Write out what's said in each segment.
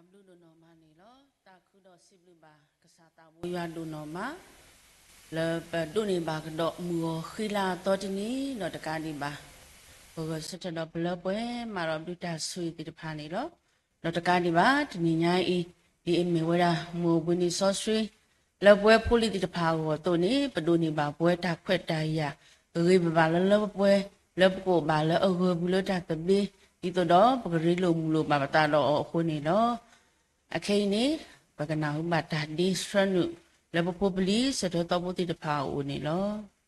တၢ်ဘျုးဒိၣ်နီၢ်မးန့ၣ်လီၤ. တၢ်ခုဒီးစံးဘျုးဘၣ်ကစၢ်သးဘိယွၤဒိၣ်နီၢ်မး လၢပဒိးန့ၢ်ဘၣ်ကဒီးမုၢ်ဂီၤဃံလၤအသီတနံၤဒီးတကးဒံးဘၣ် ပဂဲၤဆၢထၢၣ်ဒီးပလၢပှဲၤမၤဒီးဘျုးတၢ်ဆိၣ်ဂ့ၤသ့ၣ်တဖၣ်န့ၣ်လီၤ. ဒီးတကးဒံးဘၣ် တနံၤညါအံၤ ဒ်အမ့ၢ်ဝဲဒၣ်မုၢ်အိၣ်ဘှံးနံၤစီဆှံ လၢပဝဲဖိလံၤသ့ၣ်တဖၣ်အဂီၢ်အသိးန့ၣ် ပဒိးန့ၢ်ဘၣ်ပဝဲတၢ်ခွဲးတၢ်ယာ် ဂ့ၤဂ့ၤဘၣ်ဘၣ်လၢလၢပှဲၤပှဲၤ လၢပကအိၣ်ဘၣ်လၢအဂၢၤပူၤလၢတၢ်သဘျ့ ဒ်သိးဒီးပကရ့လိာ်မုာ်လိာ်ဘၣ်ပသးဒီးအီၤအဃိန့ၣ်လီၤ. အခဲအံၤန့ၣ် ပကနၢ်ဟူဘၣ်တၢ်ဒ့ဆှၢနုာ် လၢပဖိပလံၤစၢၤထၢၣ်သီဖိသ့ၣ်တဖၣ်အအိၣ်န့ၣ်လီၤ.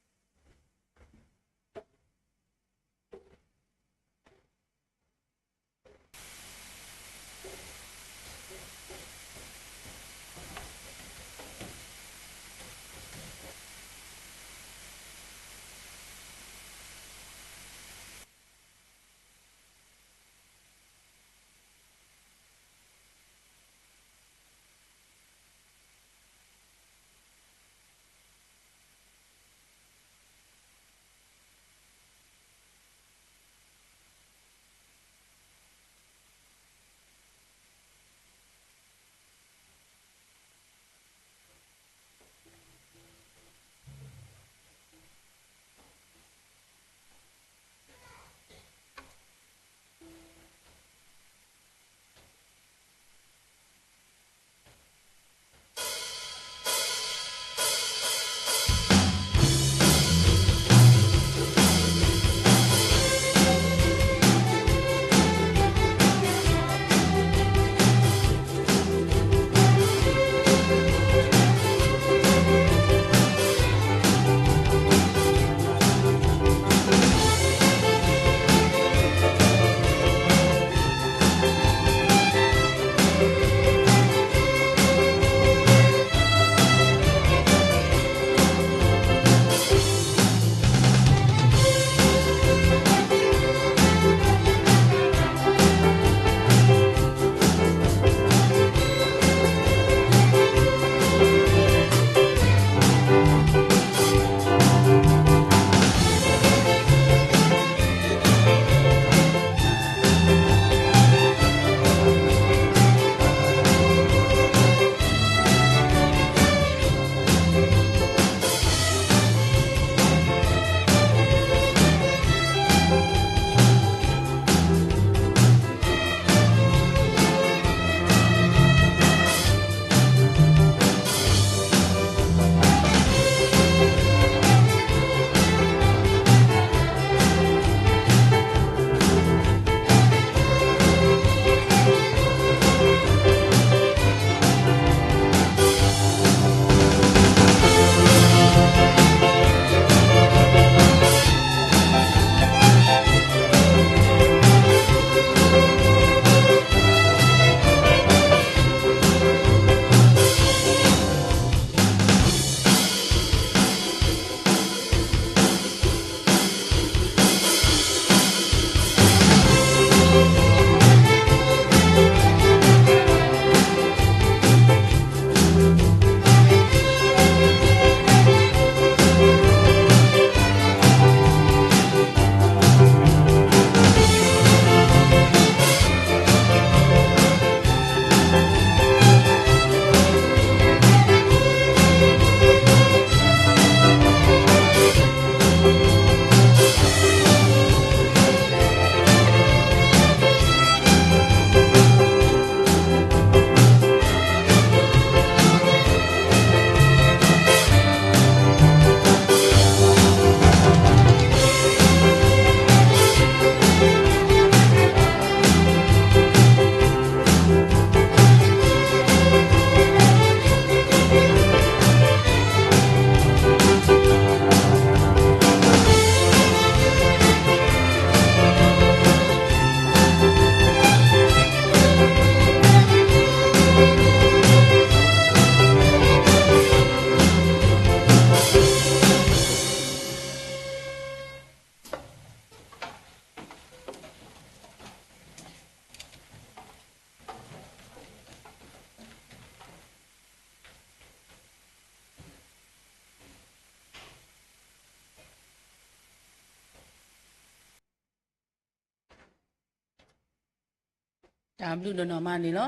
တၢ်ဘျုးဒိၣ်နီၢ်မးန့ၣ်လီၤ.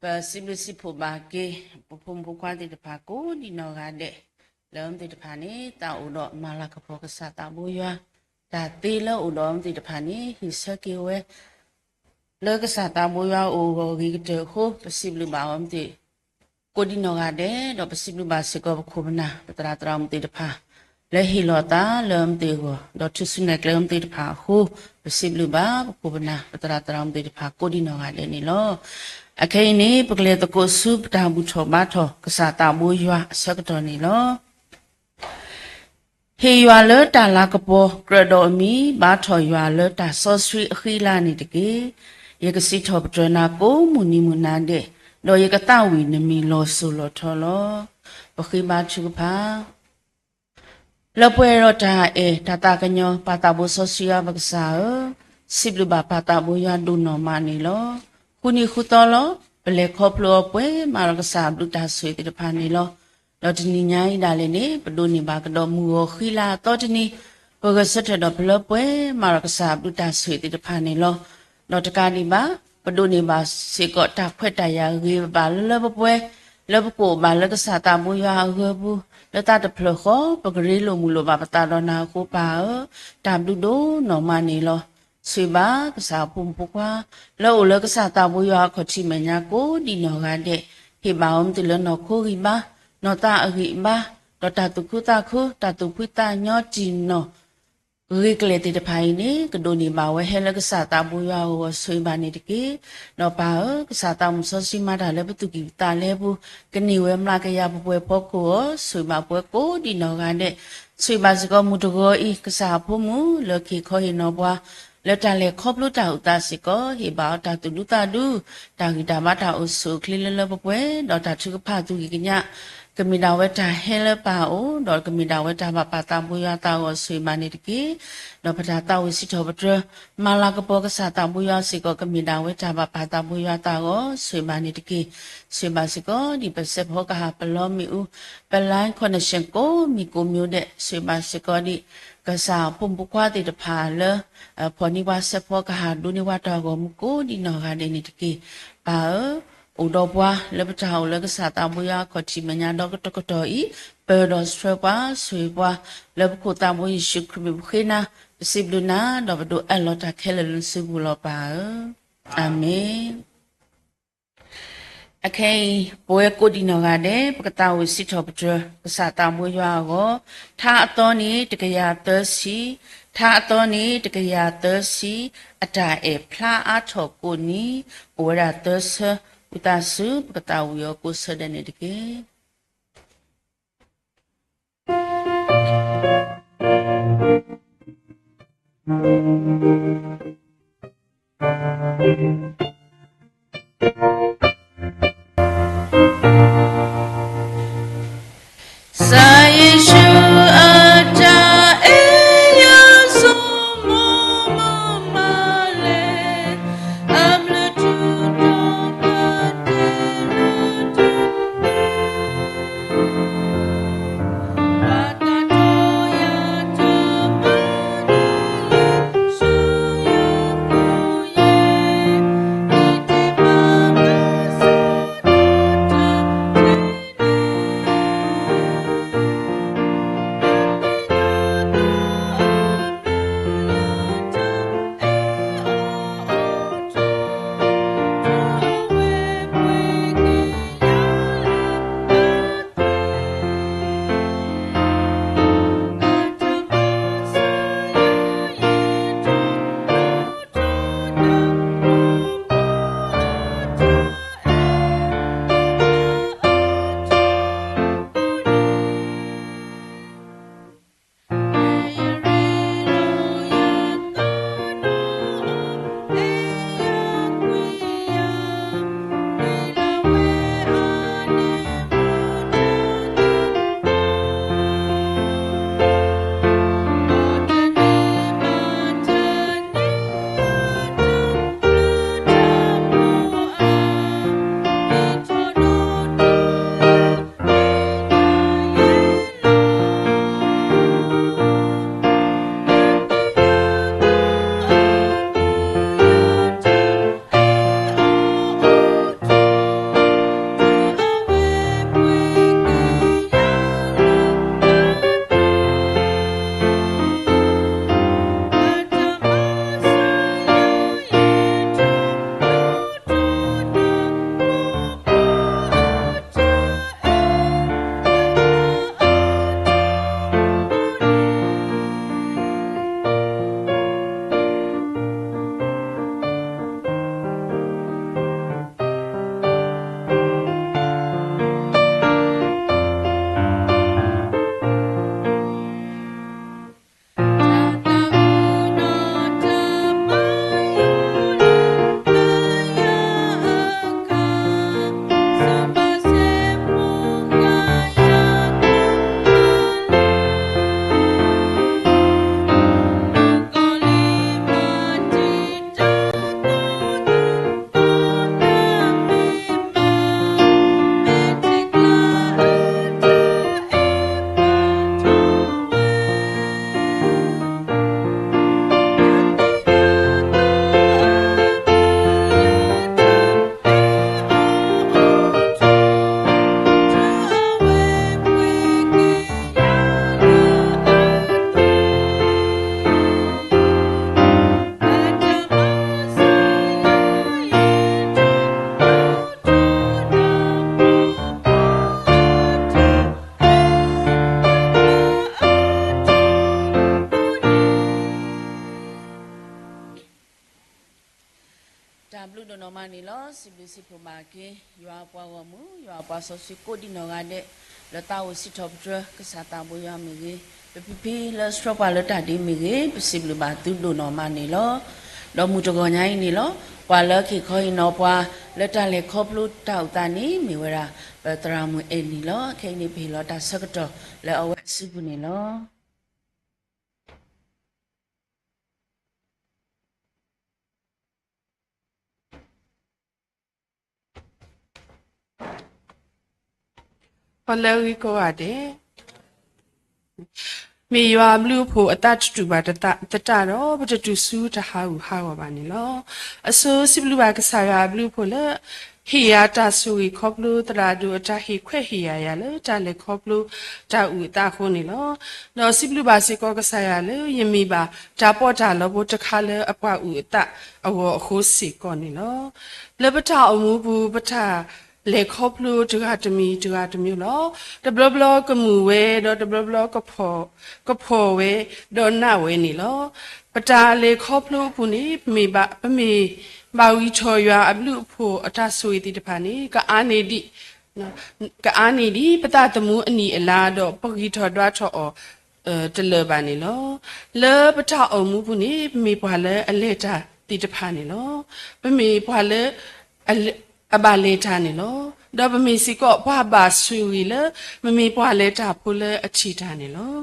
ပစံးဘျုးစံးဖှိၣ်ဘၣ်က့ၤ ပဖိမုၣ်ဖိခွါသ့ၣ်တဖၣ်ကိးဒံးနီၢ်ဂၤဒဲး, လၢအဝဲသ့ၣ်တဖၣ်န့ၣ် သးအိၣ်ဒီးမၤလၤကပီၤကစၢ်သးဘိယွၤ, တၢ်သ့လၢအအိၣ်ဒီးအဝဲသ့ၣ်တဖၣ်န့ၣ် ဟ့ၣ်ဆၢက့ၤဝဲ လၢကစၢ်သးဘိယွၤအအိၣ်အဂီၢ်အဂ့ၤကတၢၢ်အဃိ ပစံးဘျုးဘၣ်အဝဲသ့ၣ် ကိးဒံးနီၢ်ဂၤဒဲး, ဒီးပစံးဘျုးဘၣ်စ့ၢ်ကီးပခိၣ်ပနၢ် ပသရၣ်သရၣ်မုၣ်သ့ၣ်တဖၣ် လၢဟ့ၣ်လီၤသးလၢအဝဲသ့ၣ်အဂီၢ် ဒီးထုးစုနဲၣ်ကျဲအဝဲသ့ၣ်တဖၣ်အဃိ, ပစံးဘျုးဘၣ်ပခိၣ်ပနၢ် ပသရၣ်သရၣ်မုၣ်သ့ၣ်တဖၣ်ကိးဒံးနီၢ်ဂၤဒဲးန့ၣ်လီၤ. အခဲအံၤန့ၣ် ပကလဲၤသကိးဆူပတၢ်ဘူၣ်ထီၣ်ဘါထီၣ်ကစၢ်သးဘိယွၤအဆၢကတီၢ်န့ၣ်လီၤ. ဟ့ၣ်ယွၤလၢတၢ်လၤကပီၤကြၢးဒီးအမံၤ, ဘါထီၣ်ယွၤလၢတၢ်စီဆှံအဃံအလၤန့ၣ်တက့ၢ်. ယကစံးထီၣ်ပတြၢၤနၤကိးမုၢ်နံၤမုၢ်နၤဒဲး, ဒီးယကသးဝံၣ်နမံၤလီၤစိၤလီၤထီလီၤ. ပဃ့ဘါထုကဖၣ် လၢပှဲၤဒီးတၢ်အဲၣ်တၢ်သးကညီၤ ပၢ်သးဘိစီဆှံယွၤပကစၢ်ဧၢ, စံးဘျုးဘၣ်ပၢ်သးဘိယွၤဒိၣ်နီၢ်မးန့ၣ်လီၤ. ဃုနံၤဃုသီလီၤ, ပလဲၤခီဖျိအီၤပှဲၤမးဒီးကစၢ်အဘျုးတၢ်ဆိၣ်ဂ့ၤသ့ၣ်တဖၣ်န့ၣ်လီၤ. ဒီးတနံၤညါအံၤဒၣ်လဲာ်န့ၣ် ပဒိးန့ၢ်ဘၣ်ကဒီးမုၢ်ဂီၤဃံလၤအသီတနံၤ, ပဂဲၤဆၢထၢၣ်ဒီးပလၢပှဲၤမးဒီးကစၢ်အဘျုးတၢ်ဆိၣ်ဂ့ၤသ့ၣ်တဖၣ်န့ၣ်လီၤ. ဒီးတကးဒံးဘၣ် ပဒိးန့ၢ်ဘၣ်စ့ၢ်ကီးတၢ်ခွဲးတၢ်ယာ်ဂ့ၤဘၣ်လၢလၢပှဲၤပှဲၤ, လၢပကအိၣ်ဘၣ်လၢကစၢ်သးဘိယွၤအဂၢၤပူၤ လၢသးတဖျၢၣ်ဃီ ပကရ့လိာ်မုာ်လိာ်ဘၣ်ပသးဒီးနၤအဃိပၢ်ဧၢ, တၢ်ဘျုးဒိၣ်နီၢ်မးန့ၣ်လီၤ. ဆိၣ်ဂ့ၤဘၣ်ကစၢ်အဖိမုၣ်ဖိခွါ လၢအိၣ်လၢကစၢ်သးဘိယွၤအခီၣ်ထံးမဲာ်ညါကိးဒံးနီၢ်ဂၤဒဲး, ဟ့ၣ်ဘၣ်အီၤမ့ၢ်တုၤလၢနီၢ်ခိဂံၢ်ဘါ, နီၢ်သးအဂံၢ်အဘါ, ဒီးတၢ်သူၣ်ခုသးခု, တၢ်သူၣ်ဖှံသးညီတံၢ်နီၢ် ဂ့ၤကလဲာ်သ့ၣ်တဖၣ်အံၤန့ၣ် ကဒိးန့ၢ်ဘၣ်ဝဲဟဲလၢကစၢ်သးဘိယွၤအဂီၢ် ဆိၣ်ဂ့ၤဘၣ်န့ၣ်တက့ၢ်. ဒီးပၢ်ဧၢ, ကစၢ်သးမုၣ်စီဆှံမၤတၢ်လၢပသူၣ်ကံၢ်ပသးလဲပူၤ, ကန့ၢ်ဝဲမျးကယၤပှဲၤပှဲၤဖီခိၣ်အဂီၢ် ဆိၣ်ဂ့ၤဘၣ်ပှၤကိးဒံးနီၢ်ဂၤဒဲး, ဆိၣ်ဂ့ၤဘၣ်စ့ၢ်ကီးမုၢ်တဂီၤအံၤ ကစၢ်အဖိမုၣ်လၢကဟ့ၣ်ခီဟ့ၣ်နီၤပှၤ လၢတၢ်လဲၤခီဖျိတၢ်အုၣ်သးစ့ၢ်ကီး ဟ့ၣ်ဘၣ်အီၤတၢ်သူၣ်ဒူသးဒူ, တၢ်ဂံၢ်တၢ်ဘါတၢ်အိၣ်ဆူၣ်အိၣ်ချ့လၢလၢပှဲၤပှဲၤ, ဒီးတၢ်ထုကဖၣ်သူၣ်ဂ့ၤကညး ကမ့ၢ်ဒၣ်ဝဲတၢ်ဟဲလၢပၢ်အအိၣ်, ဒီးကမ့ၢ်ဒၣ်ဝဲတၢ်ဘၣ်ပၢ်သးဘိယွၤသးအဂီၢ် ဆိၣ်ဂ့ၤဘၣ်န့ၣ်တက့ၢ်. ဒီးပတၢ်သးဝံၣ်စံးထီၣ်ပတြၢၤ မၤလၤကပီၤကစၢ်သးဘိယွၤစ့ၢ်ကီး ကမ့ၢ်ဒၣ်ဝဲတၢ်ဘၣ်ပၢ်သးဘိယွၤသးအဂီၢ် ဆိၣ်ဂ့ၤဘၣ်န့ၣ်တက့ၢ်. ဆိၣ်ဂ့ၤဘၣ်စ့ၢ်ကီးဒ်ပစဲးဖီကဟၣ် ပလီမ့ၣ်အူ, ပ line connection ကိးမံၤကိးမံၤဒဲး, ဆိၣ်ဂ့ၤဘၣ်စ့ၢ်ကီးဒ် ကစၢ်ဖိမုၣ်ဖိခွါသ့ၣ်တဖၣ်လၢ ဖီၣ်န့ၢ်ပှၤစဲးဖီကဟၣ် ဒိးန့ၢ်ပှၤတၢ်ဂီၤမူကိးဒံးနီၢ်ဂၤဒဲးန့ၣ်တက့ၢ်. ပၢ်ဧၢ, အိၣ်ဒီးပှၤလၢပတၢ်အိၣ်လၢကစၢ်သးဘိယွၤအခီၣ်ထံးမဲာ်ညါဒီးကတီၢ်ကတီၢ်အံၤ, ပၢၢ်ဒီးဆှၢပှၤ ဆိၣ်ဂ့ၤပှၤ လၢပခိၣ်သးဘိယ့ၣ်ၡူးခရံာ်မံၤပဃ့နၤ, ပစံးဘျုးနၤ ဒီးပဒိးအၢၣ်လီၤတၢ်ခဲလၢာ်လၢနစုပူၤလီၤပၢ်ဧၢ, အၤမ့ၣ်. အခဲအံၤ ပဝဲကိးဒံးနီၢ်ဂၤဒဲး ပကသးဝံၣ်စံးထီၣ်ပတြၢၤ ကစၢ်သးဘိယွၤအဂီၢ်, ထါအသီန့ၣ် တကယၤသၢဆံ, ထါအသီန့ၣ် တကယၤသၢဆံ, အတၢ်အဲၣ်ဖျါအါထီၣ်ကိးနံၤ, အိၣ်ဝဲဒၣ်သၢဆၢ, ဝံသးစူၤ ပကသးဝံၣ်အီၤကိးဆၢဒဲးန့ၣ်တက့ၢ်. ဘျုးဒိၣ်နီၢ်မးန့ၣ်လီၤ. စံးဘျုးစံးဖှိၣ်ဘၣ်က့ၤ ယွၤအပှၤဂီၢ်မုၢ် ယွၤအပှၤစီဆှံကိးဒံနီၢ်ဂၤဒဲး လၢတၢ်အိၣ်စံးထီၣ်ပတြၢၤ ကစၢ်သးဘိယွၤမ့ၢ်ဂ့ၤ, ပဖံဖံလၢဆှၢပှၤလၢတၢ်ဒ်မ့ၢ်ဂ့ၤ ပစံးဘျုးဘၣ်သုဒိၣ်နီၢ်မးန့ၣ်လီၤ. ဒီးမုၢ်တဂီၤညါအံၤန့ၣ်လီၤ. ပှၤလၢကဟ့ၣ်ခီဟ့ၣ်နီၤပှၤ လၢတၢ်လဲၤခီဖျိတၢ်အုၣ်သးန့ၣ် မ့ၢ်ဝဲဒၣ် ပသရၣ်မုၣ်အဲၣ်နံၣ်လီၤ. ခဲအံၤန့ၣ် ပဟ့ၣ်လီၤတၢ်ဆၢကတီၢ်လၢအဝဲအစုပူၤန့ၣ်လီၤ. ပှၤလၢအဂ့ၤကိးဂၤဒဲး, မ့ၢ်ယွၤအဘျုးအဖှိၣ်အသးတတူာ်ဘၣ်သတးဒီး ပတတုၤဆူတၢ်ဟးဂူာ်ဟးဂီၤဘၣ်န့ၣ်လီၤ. အဆိစံးဘျုးဘၣ်ကစၢ်ယွၤအဘျုးအဖှိၣ်လၢ ဟ့ၣ်ယၤတၢ်ဆိၣ်ဂ့ၤခီဖျိသရၣ်ဒိၣ်အတၢ်ဟ့ၣ် ခွဲးဟ့ၣ်ယာ်ယၤလၢတၢ်လဲၤခီဖျိတၢ်အုၣ်အသးအဃိန့ၣ်လီၤ. ဒီးစံးဘျုးဘၣ်စ့ၢ်ကီးကစၢ်ယွၤလၢ ယမ့ၢ်ဘၣ်တၢ်ပီးတၢ်လီဖိတခါလၢအပှၤအုၣ်အသးအဂီၢ်အဃိစ့ၢ်ကီးန့ၣ်လီၤ. လၢပတၢ်အိၣ်မူပူၤ ပတၢ်လဲၤခီဖျိတဂၤတမံၤတဂၤတမံၤလီၤ. တဘျီဘျီကမုာ်ဝဲ ဒီးတဘျီဘျီ ကဖှီၣ်ဝဲ ဒီးနးဝဲန့ၣ်လီၤ. ပတၢ်လဲၤခီဖျိအပူၤန့ၣ် ပမ့ၢ်ဘၣ်ဂံၢ်ထီၣ်ယွၤအဘျုးအဖှိၣ်အတၢ်ဆိၣ်ဂ့ၤသ့ၣ်တဖၣ်န့ၣ် ကအါန့ၢ်ဒံးပသးသမူအနံၣ်အလါ ဒီးပဂံၢ်ထီၣ်ဒွးထီၣ်အီၤတလၢာ်ဘၣ်န့ၣ်လီၤ. လၢပတၢ်အိၣ်မူပူၤန့ၣ် ပမ့ၢ်ပှၤလၢအလဲၤတၢ်သ့ၣ်တဖၣ်န့ၣ်လီၤ. ပမ့ၢ်ပှၤလၢ အဘၣ်လဲၤတၢ်န့ၣ်လီၤ. ဒီးပမ့ၢ်စ့ၢ်ကီးပှၤဘၣ်ဆိၣ်ဂ့ၤလၢ ပမ့ၢ်ပှၤလဲၤတၢ်ဖိလၢအထံၣ်တၢ်န့ၣ်လီၤ.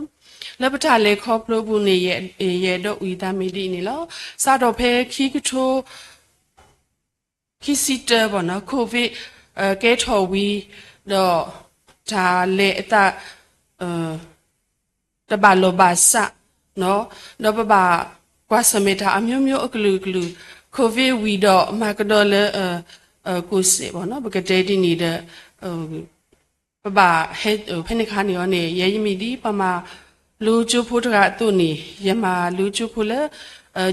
လၢပတၢ်လဲၤခီဖျိပူၤန့ၣ် ယအဲၣ်ဒိးအုၣ်သးမ့ၢ်ဒ်အံၤန့ၣ်လီၤ. စးထီၣ်ဖဲခံကထိ ခံဆံတၢ ပေါ့နော်, COVID ကဲထီၣ်ဝံၤ ဒီး တၢ်လဲၤအသး တဘၣ်လိာ်ဘၣ်စး, ဒီးပဘၣ်ကွၢ်ဆၢၣ်မဲာ်တၢ်အမျိုးမျိုးအကလုာ်ကလုာ်, COVID ဝံၤဒီးမၤကဒီးလၢ ကိၣ်စဲး ပေါ့နော်, ပကတဲဒ်န့ၣ်ဒီး ပဘၣ်ဟဲ ဖဲန့ၣ်ခါန့ၣ်အီၤန့ၣ် ယဲယမ့ၢ်ဒ်ပှၤမၤလိကၠိဖိတဂၤအသိးန့ၣ် ယမၤလိကၠိဖိလၢ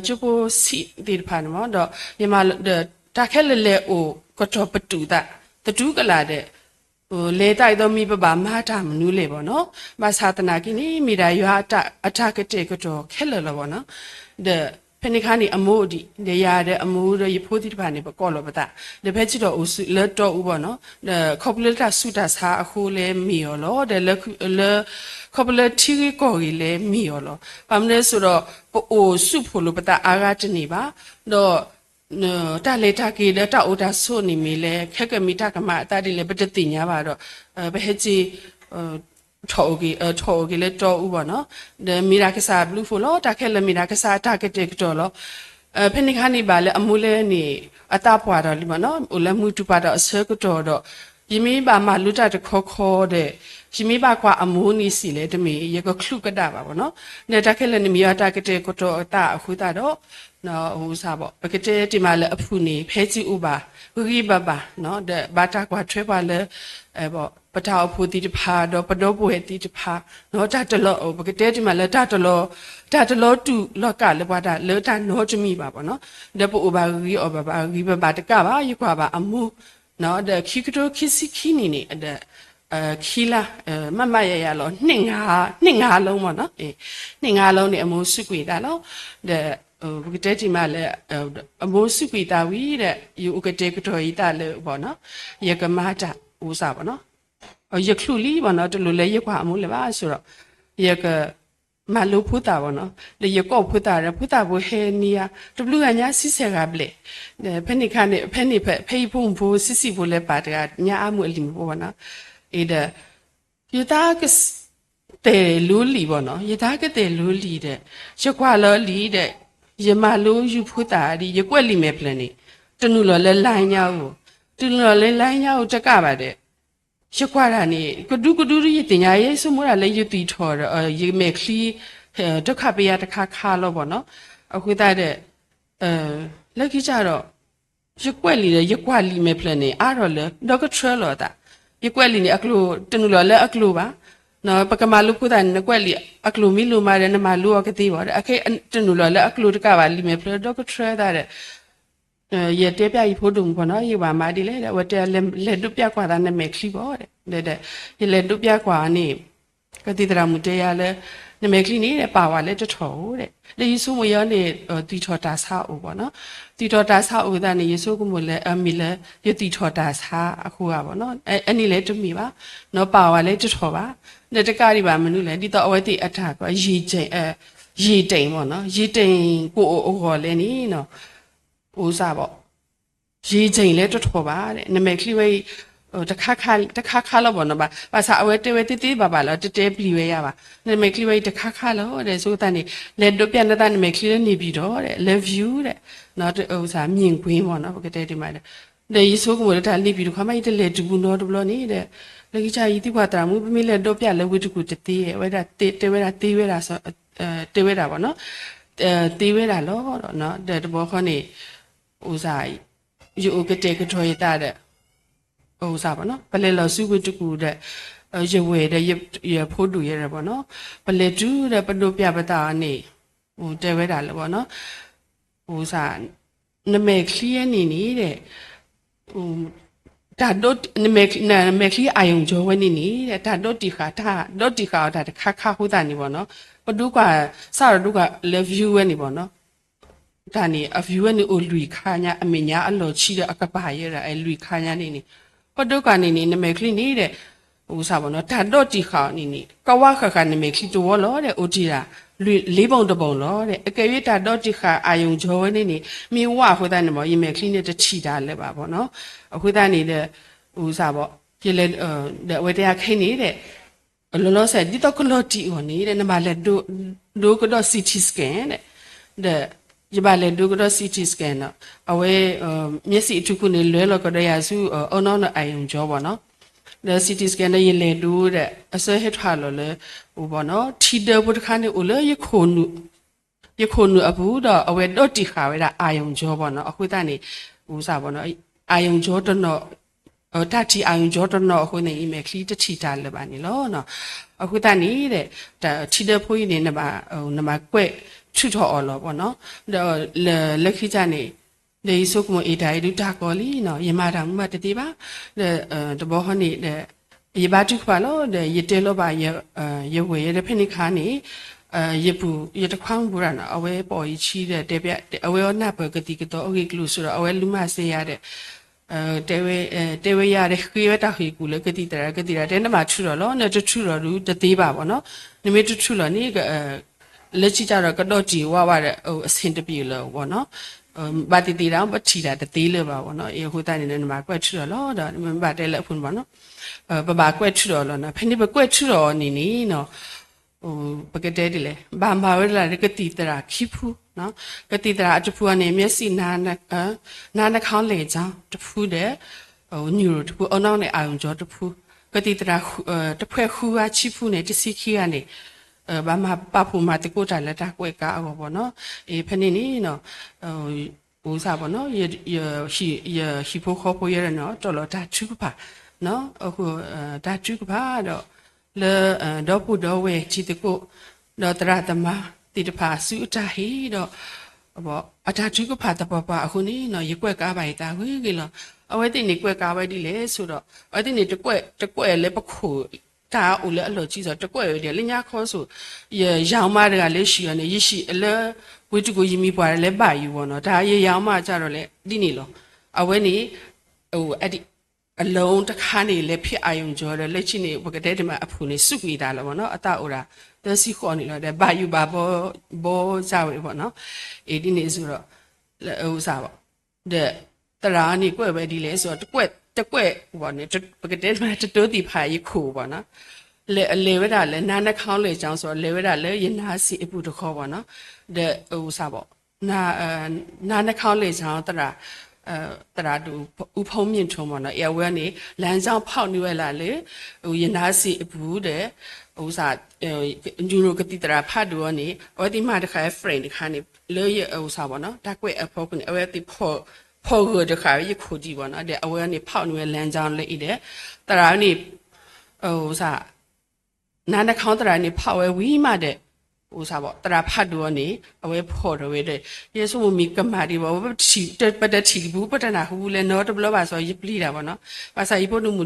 ကၠိဖိဆံးသ့ၣ်တဖၣ်န့ၣ်မ့ၢ် ဒီးယမၤဒီး တၢ်ခဲလၢာ်လဲၤအိၣ်ကတီၢ်ပတုာ်သး သတူၢ်ကလာ်ဒီး လဲၤသးဒ်သိးမ့ၢ်ပဘၣ်မၤတၢ်မနုၤလဲၣ် ပေါ့နော်, ဘၣ်ဆၣ်သနာ်က့န့ၣ် မ့ၢ်ဒၣ်ယွၤအတၢ်ကတဲာ်ကတီၤခဲလၢာ်လီၤ ပေါ့နော်, ဒီး ဖဲန့ၣ်ခါန့ၣ် အမိၢ်ဒံး ဒီးယၤဒီးအမိၢ်ဒီးယဖိသ့ၣ်တဖၣ်န့ၣ် ပကိးလီၤပသး, ဒီးဖဲဆံးထီၣ်အိၣ်ဆူၣ်လၢတီအူ ပေါ့နော်, ဒီးခီဖျိလၢတၢ်ဆူးတၢ်ဆါအဃိလဲၣ်မ့ၢ်အီၤလီၤ, ဒီးလၢ လၢ ခီဖျိလၢထံဂ့ၢ်ကီၢ်ဂ့ၢ်လဲၣ်မ့ၢ်အီၤလီၤ, ဘၣ်မနုၤလဲၣ်စိဒီး ပအိၣ်ဆူၣ်ဖှိၣ်လိာ်ပသးအါဂၤတန့ၢ်ဘၣ်, ဒီး တၢ်လဲၤတၢ်က့ၤဒီးတၢ်အိၣ်တၢ်ဆိးန့ၣ်မ့ၢ်လဲၣ် ခဲကမ့ၢ်တၢ်ကမၤအသးဒ်လဲၣ် ပတသ့ၣ်ညါဘၣ်ဒီး ပဟဲက့ၤ ထီၣ်အိၣ်က့ၤ ထီၣ်အိၣ်က့ၤလၢတီအူ ပေါ့နော်, ဒီးမ့ၢ်ဒၣ်ကစၢ်အဘျုးအဖှိၣ်လီၤ, တၢ်ခဲလၢာ်မ့ၢ်ဒၣ်ကစၢ်အတၢ်ကတဲာ်ကတီၤလီၤ. ဖဲန့ၣ်ခါန့ၣ်ဘၣ်လၢအမိၢ်လဲၣ်န့ၣ် အသးပှၢ်ဒီးလံ ပေါ့နော်, အိၣ်လၢမုၢ်တူာ်ပာ်ဒီးအဆၢကတီၢ်ဒီး ယမ့ၢ်ဘၣ်မၤလိတၢ်တခီခီဒီး ယမ့ၢ်ဘၣ်ကွၢ်အမိၢ်န့ၣ်စံးလဲၣ် တမ့ၢ်ယကချုးကဒါဘၣ် ပေါ့နော်, ဒီးတၢ်ခဲလၢာ်န့ၣ်မ့ၢ်ယတၢ်ကတဲာ်ကတီၤအသးအဃိသတးဒီး ပကတဲတ့ၢ်မးလၢအဖုၣ်န့ၣ် ဖဲစ့အိၣ်ဘၣ် ဂ့ၤဂ့ၤဘၣ်ဘၣ်, ဒီးဘၣ်တၢ်ကွၢ်ထွဲပှၤလၢ ပတၢ်အိၣ်ဖှိၣ်သ့ၣ်တဖၣ် ဒီးပဒီပုၢ်ဝဲၢ်သ့ၣ်တဖၣ်, တၢ်တလီၤ ပကတဲတ့ၢ်မးလၢတၢ်တလီၤ တၢ်တလီၤတူာ်လီၤကာ်လၢပှၤတၢ်လၢတၢ်နီတမံၤဘၣ် ပေါ့နော်, ဒီးပအိၣ်ဘၣ်ဂ့ၤဂ့ၤအီၣ်ဘၣ်ဘၣ်ဂ့ၤ ပဘၣ်တကးဘၣ် ယကွၢ်ဘၣ်အမိၢ် ဒီးခံကထိခံဆံခံနံၣ်န့ၣ် ဒီး ခံလါ မးမးယၤယၤလီၤ နှစ်ငါးလုံး ပေါ့နော်, နှစ်ငါးလုံးန့ၣ် အမိၢ်စူးကွံာ်သးလီၤ, ဒီး ပကတဲတ့ၢ်မးလၢ အမိၢ်စူးကွံာ်သးဝံၤဒီး ယအိၣ်ကတဲာ်ကတီၤယသးလၢ ပေါ့နော်, ယကမၤတၢ်အိၣ်စ့ၢ် ပေါ့နော်, ယချုးလံ ပေါ့နော်, တလိၣ်လၢယကွၢ်အမိၢ်လၢၤဘၣ် ဆိဒီး ယက မၤလိဖိသၣ် ပေါ့နော်, ဒီးယကိးဖိသၣ်ဒီး ဖိသၣ်ဖိဟဲန့ၢ်ယၤ တဘျုးဂၤညါဆံဆဲၣ်ဂၤဘျဲၣ်, ဒီးဖဲန့ၣ်ခါန့ၣ် ဖဲန့ၣ် ဖဲယဖိမုၣ်ဖိဆံးဆံးဖိလဲၤပာ်တဂၤညါအါမူးအလံာ်မ့ၢ်ဖိ ပေါ့နော်, အံၤဒီး ယသးက တဲာ်လိလံာ် ပေါ့နော်, ယသးကတဲာ်လိလံာ်ဒီး ယကွၢ်လီၤလံဒီး ယမၤလိယုၢ်ဖိသၣ်ဒ် ယကွဲးလံာ်မဲာ်ဖျၢၣ်န့ၣ် တနုာ်လီၤလၢ line ညါအိၣ်, တနုာ်လီၤလၢ line ညါအိၣ်တကးဘၣ်ဒီး ယကွၢ်တၢ်န့ၣ် ကဒူကဒူဒ်ယသ့ၣ်ညါ ယဆိကမိၣ်ဒၣ်လၢယသွံၣ်ထီၣ်ဒီး ယမဲာ်ချံ ဒုက္ခပေးရတခါခါလီၤ ပေါ့နော်, အဃိသတးဒီး လၢခံကဒီး ယကွဲးလံာ်ဒီး ယကွၢ်လံာ်မဲာ်ဖျၢၣ်န့ၣ် အါထီၣ်လၢ ဒီကထြၢလီၤအသး, ယကွဲးလံာ်န့ၣ် အကျိၤ တနုာ်လီၤလၢအကျိၤဘၣ်, ပကမၤလိဖိသၣ်န့ၣ် နကွဲးလံာ်အကျိၤမ့ၢ်လိာ်မးဒီး နမၤလိအီၤကသ့ဘၣ်ဒီး အခဲအံၤ တနုာ်လီၤလၢအကျိၤတကးဘၣ် လံာ်မဲာ်ဖျၢၣ်ဒီကထြၢသးဒီး ယတဲပျၢ်ယဖိဒိၣ်မုၣ် ပေါ့နော်, ယဘၣ်မၤဒ်လဲၣ်ဒီး အဝဲတဲ လဲၤဒိးပျၢ်ကွၢ်သးနမဲာ်ချံဘၣ်ဒီး ဒီး ယလဲၤဒိးပျၢ်ကွၢ်န့ၣ် ကသံၣ်သရၣ်မုၣ်တဲယၤလၢ နမဲာ်ချံန့ၣ်ဒီး ပာ်ဝဲလၢတထီၣ်ဧိၤဒီး လၢယဆိကမိၣ်ယဲန့ၣ် သွံၣ်ထီၣ်တၢ်ဆါအိၣ်ဘၣ်နီၤ. သွံၣ်ထီၣ်တၢ်ဆါအိၣ်သတးန့ၣ် ယဆိကမိၣ်လၢအမ့ၢ်လၢ ယသွံၣ်ထီၣ်တၢ်ဆါအဃိဧါဘၣ်နီၤ. အန့ၣ်လဲၣ်တမ့ၢ်ဘၣ်နီၤ, ပာ်ဝဲလၢတထီၣ်ဘၣ်. ဒီးတကးဒံးဘၣ်မနုၤလဲၣ်, ဒ်သိးအဝဲသ့ၣ်အတၢ်ကီ ရေတိမ် ရေတိမ်ဘၣ်နီၤ, ရေတိမ်ကအိၣ်အဂီၢ်လဲၣ်န့ၣ်နီၤ, အိၣ်စၢ်ဘၣ် ရေတိမ်လၢတထီၣ်ဘၣ်ဒီး နမဲာ်ချံဝဲအံၤ တခါခါလီၤဘၣ်နီၤဘၣ်. ဘၣ်ဆၣ်အဝဲတဲဝဲသ့သ့ဘၣ်ဘၣ်လီၤ, တတဲပျံၤဝဲယၤဘၣ်. နမဲာ်ချံဝဲအံၤတခါခါလီၤဒီး ဆိသးန့ၣ် လဲၤဒိးပျၢ်နသးနမဲာ်ချံလၢန့ၣ်ပံၤဒီး လၢ view ဒီး အိၣ်စၢ် မြင်ကွင်း ဘၣ်နီၤ, ပကတဲဒ်မးဒီး ဒီးယဆိကမိၣ်လၢတၢ်န့ၣ်ပံၤတခီမး ယတလဲၤတုၤဘူးနီတဘျီန့ၣ်ဒီး လၢခံကစၢ်ယသံကွၢ်သရၣ်မုၣ် ပမ့ၢ်လဲၤဒိးပျၢ်လၢဝ့ၢ်တကူၣ်တသ့ ဝဲဒၣ်တဲဝဲဒၣ်သ့ဝဲဒၣ် တဲဝဲဒၣ်ဘၣ်နီၤ, သ့ဝဲဒၣ်လီၤ. ဒီးတဘျီဃီန့ၣ် အိၣ်စၢ် ယအိၣ်ကတဲာ်ကတီၤယသးဒီး အိၣ်စၢ်ဘၣ်နီၤ, ပလဲၤလီၤဆူဝ့ၢ်တကူၣ်ဒီး ယဝဲၢ်ဒီးယဖိဒိၣ်ယဲဒီးဘၣ်နီၤ, ပလဲၤတုၤဒီးပဒိးပျၢ်ပသးအီၤန့ၣ် တဲဝဲဒၣ်လၢဘၣ်နီၤ, အိၣ်စၢ် နမဲာ်ချံအန့ၣ်န့ၣ်ဒီး တၢ်ဒိ နမဲာ်ချံ နမဲာ်ချံ အာရုံကြော ဝဲန့ၣ်န့ၣ်ဒီး တၢ်ဒိတံၢ်ဃာ် တၢ်ဒိတံၢ်ဃာ်အီၤတၢ်တခါခါအဃိသတးန့ၣ်ဘၣ်နီၤ, ပဒိကွၢ် စးထီၣ်ဒိကွၢ်လၢ view ဝဲန့ၣ်ဘၣ်နီၤ တၢ်န့ၣ် အ view ဝဲန့ၣ်အိၣ်လွံၢ်ခါညါ အမဲာ်ညါအလီၢ်ခံဒီးအကပၤယဲဒီး အလွံၢ်ခါညါန့ၣ်န့ၣ်, ပဒိကွၢ်န့ၣ်န့ၣ် နမဲာ်ချံန့ၣ်ဒီး အိၣ်စၢ်ဘၣ်နီၤ တၢ်ဒိတံၢ်ဃာ်အီၤန့ၣ်န့ၣ် ကဝါဃၣ်ဃၣ်နမဲာ်ချံတဝီလီၤဒီး အိၣ်တ့ၢ်ဒၣ် လေးပုံတစ်ပုံလီၤဒီး အကယ်၍ တၢ်ဒိတံၢ်ဃာ် အာရုံကြော ဝဲန့ၣ်န့ၣ် မ့ၢ်ဝါအဃိသတးန့ၣ်မ့ၢ် ယမဲာ်ချံန့ၣ်တထံၣ်တၢ်လၢၤဘၣ်ဘၣ်နီၤ, အဃိသတးန့ၣ်ဒီး အိၣ်စၢ်ဘၣ် ယလဲၤ ဒီးအဝဲတဲအခဲအံၤန့ၣ်ဒီး လီၤလီၤဆဲး ဒ်သိးကလီၤတံၢ်အဂီၢ်န့ၣ်ဒီး နဘၣ်လဲၤဒိ ဒိကဒီး စီတီ စကင် ဒီး ယဘၣ်လဲၤဒိကဒီး စီတီ စကင် နီၤ, အဝဲ မျက်စိအထူအခိၣ်န့ၣ် လဲၤလီၤကဒီးယၤဆူ အနီၢ်နီၢ် အာရုံကြော ဘၣ်နီၤ, ဒီး စီတီ စကင် ဒီးယလဲၤဒိဒီး အဆၢဟဲထီၣ်လီၤလၢ အိၣ်ဘၣ်နီၤ ထံဒၢဖိတခါန့ၣ် အိၣ်လၢ ယခိၣ်နူာ်အပူၤဒီး အဝဲဒိတံၢ်ဃာ်ဝဲဒၣ် အာရုံကြော ဘၣ်နီၤ, အဃိသတးန့ၣ် အိၣ်စၢ်ဘၣ်နီၤ အာရုံကြော တနီၤ တၢ်ထံၣ် အာရုံကြော တနီၤအဃိန့ၣ် ယမဲာ်ချံတထံၣ်တၢ်လၢၤဘၣ်န့ၣ်လီၤ. အဃိသတးန့ၣ်ဒီး ထံဒၢဖိအံၤန့ၣ် နဘၣ်ကွဲးထုးထီၣ်အီၤလီၤဘၣ်နီၤ, ဒီးလၢခံကန့ၣ် ဒီးယဆိကမိၣ်အံၤတၢ်အံၤဒုးတၢ်ကီလံနီၤ, ယမၤတၢ်မူဘၣ်တသ့ဘၣ်, ဒီးတဘျီဃီန့ၣ်ဒီး ယဘါထုကဖၣ်လီၤ, ဒီးယတဲလီၤဘၣ် ယဝဲၢ်ယဲဒီးဖဲန့ၣ်ခါန့ၣ် ယပူၤ ယတခွါမုၣ်ပူၤရၣ်နီၤ အဝဲပိာ်ယခံဒီး တဲ အဝဲအီၤနၢ်ပၢၢ်ကသံၣ်ကသီအဂ့ၢ်ကျိၤစ့ဒီး အဝဲလူၤမၢ်စ့ယၤဒီး တဲဝဲ တဲဝဲယၤဒီး ဃ့ဝဲတၢ်ဃ့ၢ်ကူၣ်လၢကသံၣ်သရၣ် ကသံၣ်သရၣ်တဲ နဘၣ်ထုးထီၣ်လီၤ, နတထုးထီၣ်ဒုးတသ့ဘၣ်ဘၣ်နီၤ, နမ့ၢ်တထုးထီၣ်န့ၣ် လၢခံကဒီးကဒီတံၢ်ဝးဝးဒီး အဆင်တပြေလၢၤဘၣ်နီၤ, ဘၣ်သ့ၣ်သ့ၣ်ဒၣ် ပထံၣ်တၢ်တသ့လၢၤဘၣ်ဘၣ်နီၤ, အဃိသတးန့ၣ် နဘၣ်ကွဲးထုးထီၣ်လီၤ, ဒီးမ့ၢ်ဘၣ်တဲလၢအဖိန့ၣ်ဘၣ်နီၤ, ပဘၣ်ကွဲးထုးထီၣ်အီၤလီၤနီၤ, ဖဲန့ၣ်ပကွဲးထုးထီၣ်အီၤန့ၣ်န့ၣ်နီၤ ပကတဲဒ်လဲၣ် ဘၣ်မၤဝဲဒၣ်လၢကသံၣ်သရၣ်ခံဖု, ကသံၣ်သရၣ်အတဖုအီၤန့ၣ် မျက်စိ နားနှာခေါင်းလည်ချောင်း တဖုဒီး ညိၣ်ရိၣ်တဖု အနီၢ်န့ၣ် အာရုံကြော တဖု, ကသံၣ်သရၣ် တဖှဲၣ်ဃုဂၤဆံဖုန့ၣ် တဆံခံဂၤန့ၣ် ဘၣ်မၤပာ်ဖှိၣ်မၤသကိးတၢ်လၢတၢ်ကွဲးကါအဂီၢ်ဘၣ်နီၤ, ဖဲန့ၣ်န့ၣ် အိၣ်စၢ်ဘၣ်နီၤ ယဟံၣ်ဖိဃီဖိယဲဒီးနီၤ တီၢ်လီၤတၢ်ထုကဖၣ်, အဃိ တၢ်ထုကဖၣ်ဒီး လၢ ဒီပုၢ်ဒီဝဲၢ်ထံသကိး ဒီးသရၣ်သမါသ့ၣ်တဖၣ်ဆူအတၢ်ဟ့ၣ်ဒီး အတၢ်ထုကဖၣ်သပှၢ်ပှၢ်အဃိန့ၣ်နီၤ ယကွဲးကါဘၣ်ယသးဂ့ၤဂ့ၤလီၤ. အဝဲသ့ၣ်န့ၣ်ကွဲးကါဝဲဒ်လဲၣ်ဆိဒီး အဝဲသ့ၣ်န့ၣ် တကွဲးလၢပခိၣ် တၢ်အိၣ်လၢအလီၢ်ခံစီၤ တကွဲးဝဲဒ်လၢညါခီဆိ ယယၤအီၤမးတဂၤလၢဟံၣ်အီၤန့ၣ် ယဟံၣ်လၢ ဝ့ၢ်တကူၣ်ယမံၤပှၢ်လၢဘၣ်ယိၣ်ဘၣ်နီၤ တၢ်ယယၤအီၤမးကဒီးလဲၣ် ဒ်န့ၣ်လီၤ. အဝဲန့ၣ် အ အလၢတခါန့ၣ် လဲၤဖံးအာရုံကြော ဒီးလၢခံန့ၣ် ပကတဲတမံၤအဖုၣ်န့ၣ် စူးကွံာ်သးလီၤဘၣ်နီၤ အသးအိၣ်ဒၣ် သၢဆံဃိးနံၣ်လီၤ ဒီးဘၣ်ယိၣ်ဘၣ်ဘီ ဘီစၢ်ဝဲဘၣ်နီၤ အ့ၣ် ဒ်န့ၣ်ဆိဒီး လၢအအိၣ်စၢ်ဘၣ် ဒီး သရၣ်န့ၣ်ကွဲးဝဲဒ်လဲၣ်ဆိ တကွဲး တကွဲးဘၣ်န့ၣ် ပကတဲတမံၤတတိသ့ၣ်တဖၣ်ယခိၣ်ဘၣ်နီၤ လဲၤ လဲၤဝဲဒၣ်လၢ နားနှာခေါင်းလည်ချောင်း ဆိ လဲၤဝဲဒၣ်လၢယနါစ့ၣ်အပူၤတခီဘၣ်နီၤ ဒီးအအိၣ်စၢ်ဘၣ် နား နားနှာခေါင်းလည်ချောင်း သရၣ် သရၣ်ဒိၣ် ဦးဖုန်းမြင့်ထွန်း မ့ၢ်နီၤ အဝဲန့ၣ် လမ်းကြောင်း ဖောက်န့ၢ်ဝဲဒၣ်လၢ ယနါစ့ၣ်အပူၤဒီး အိၣ်စၢ် ညိၣ်ရိၣ်ကသံၣ်သရၣ်ဖးဒိၣ်အီၤန့ၣ် အဝဲသ့ၣ်မၤတဃာ် friend တခါန့ၣ် လၢယအိၣ်စၢ်ဘၣ်နီၤ တၢ်ကွဲးအဖီခိၣ်န့ၣ် အဝဲသ့ၣ် ဖီၣ်ဂၢၢ်တဃာ်ဝဲယခိၣ်ဒံးဘၣ်နီၤ ဒီးအဝဲန့ၣ် ဖောက်န့ၢ်ဝဲ လမ်းကြောင်း လၢအံၤဒီး သရၣ်န့ၣ် အိၣ်စၢ် နားနှာခေါင်း သရၣ်န့ၣ် ဖးဝဲဝံၤမးဒီး အိၣ်စၢ်ဘၣ် သရၣ်ဖးဒိၣ်အီၤန့ၣ် အဝဲဖီၣ်ထီၣ်ဝဲဒီး ယဆိကမိၣ်မ့ၢ်ကမၣ်ဒံးဘၣ် ပတထံၣ်တဘူး ပတနၢ်ဟူဘူးလဲၣ်နီတဘျီဘၣ်စီ ယပျံၤတၢ်ဘၣ်နီၤ ဘၣ်ဆၣ်ယဖိမုၣ်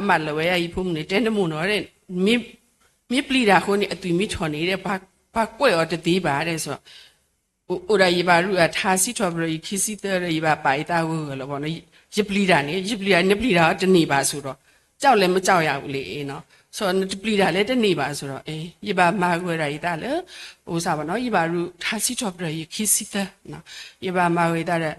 မၤလၢာ်ဝဲယဖိမုၣ်န့ၣ် တဲနမိၢ်နီၤ မ့ၢ် မ့ၢ်ပျံၤတၢ်အဃိန့ၣ် အသွံၣ်မ့ၢ်ထီၣ်န့ၣ် ပှၤကွဲးအီၤတသ့ဘၣ်ဒီး အိၣ်ဒၣ်ယဘၣ်ရူၣ်အထါဆံထီၣ်ပတြၢၤယခံဆံသၢဒီး ယဘၣ်ပာ်ယသးဂၢၢ်ဂၢၢ်လီၤဘီနီၤ. ယပျံၤတၢ်န့ၣ် ယပျံၤတၢ် နပျံၤတၢ်တန့ၢ်ဘၣ်အသိးဒီး ကၠီၣ်လဲၣ်မကၠီၣ်ယၤအူလ့ၤနီၤ. စီၤနတပျံၤတၢ်လၢတန့ၢ်ဘၣ်အသိးဒီး ယဘၣ်မၤဂၢၢ်ဒၣ်ယသးလၢ အိၣ်စ့ၢ်ဘီနီၤ ယဘၣ်ရူၣ်ထါဆံထီၣ်ပတြၢၤယခံဆံသၢ ယဘၣ်မၤဂၢၢ်ယသးဒီး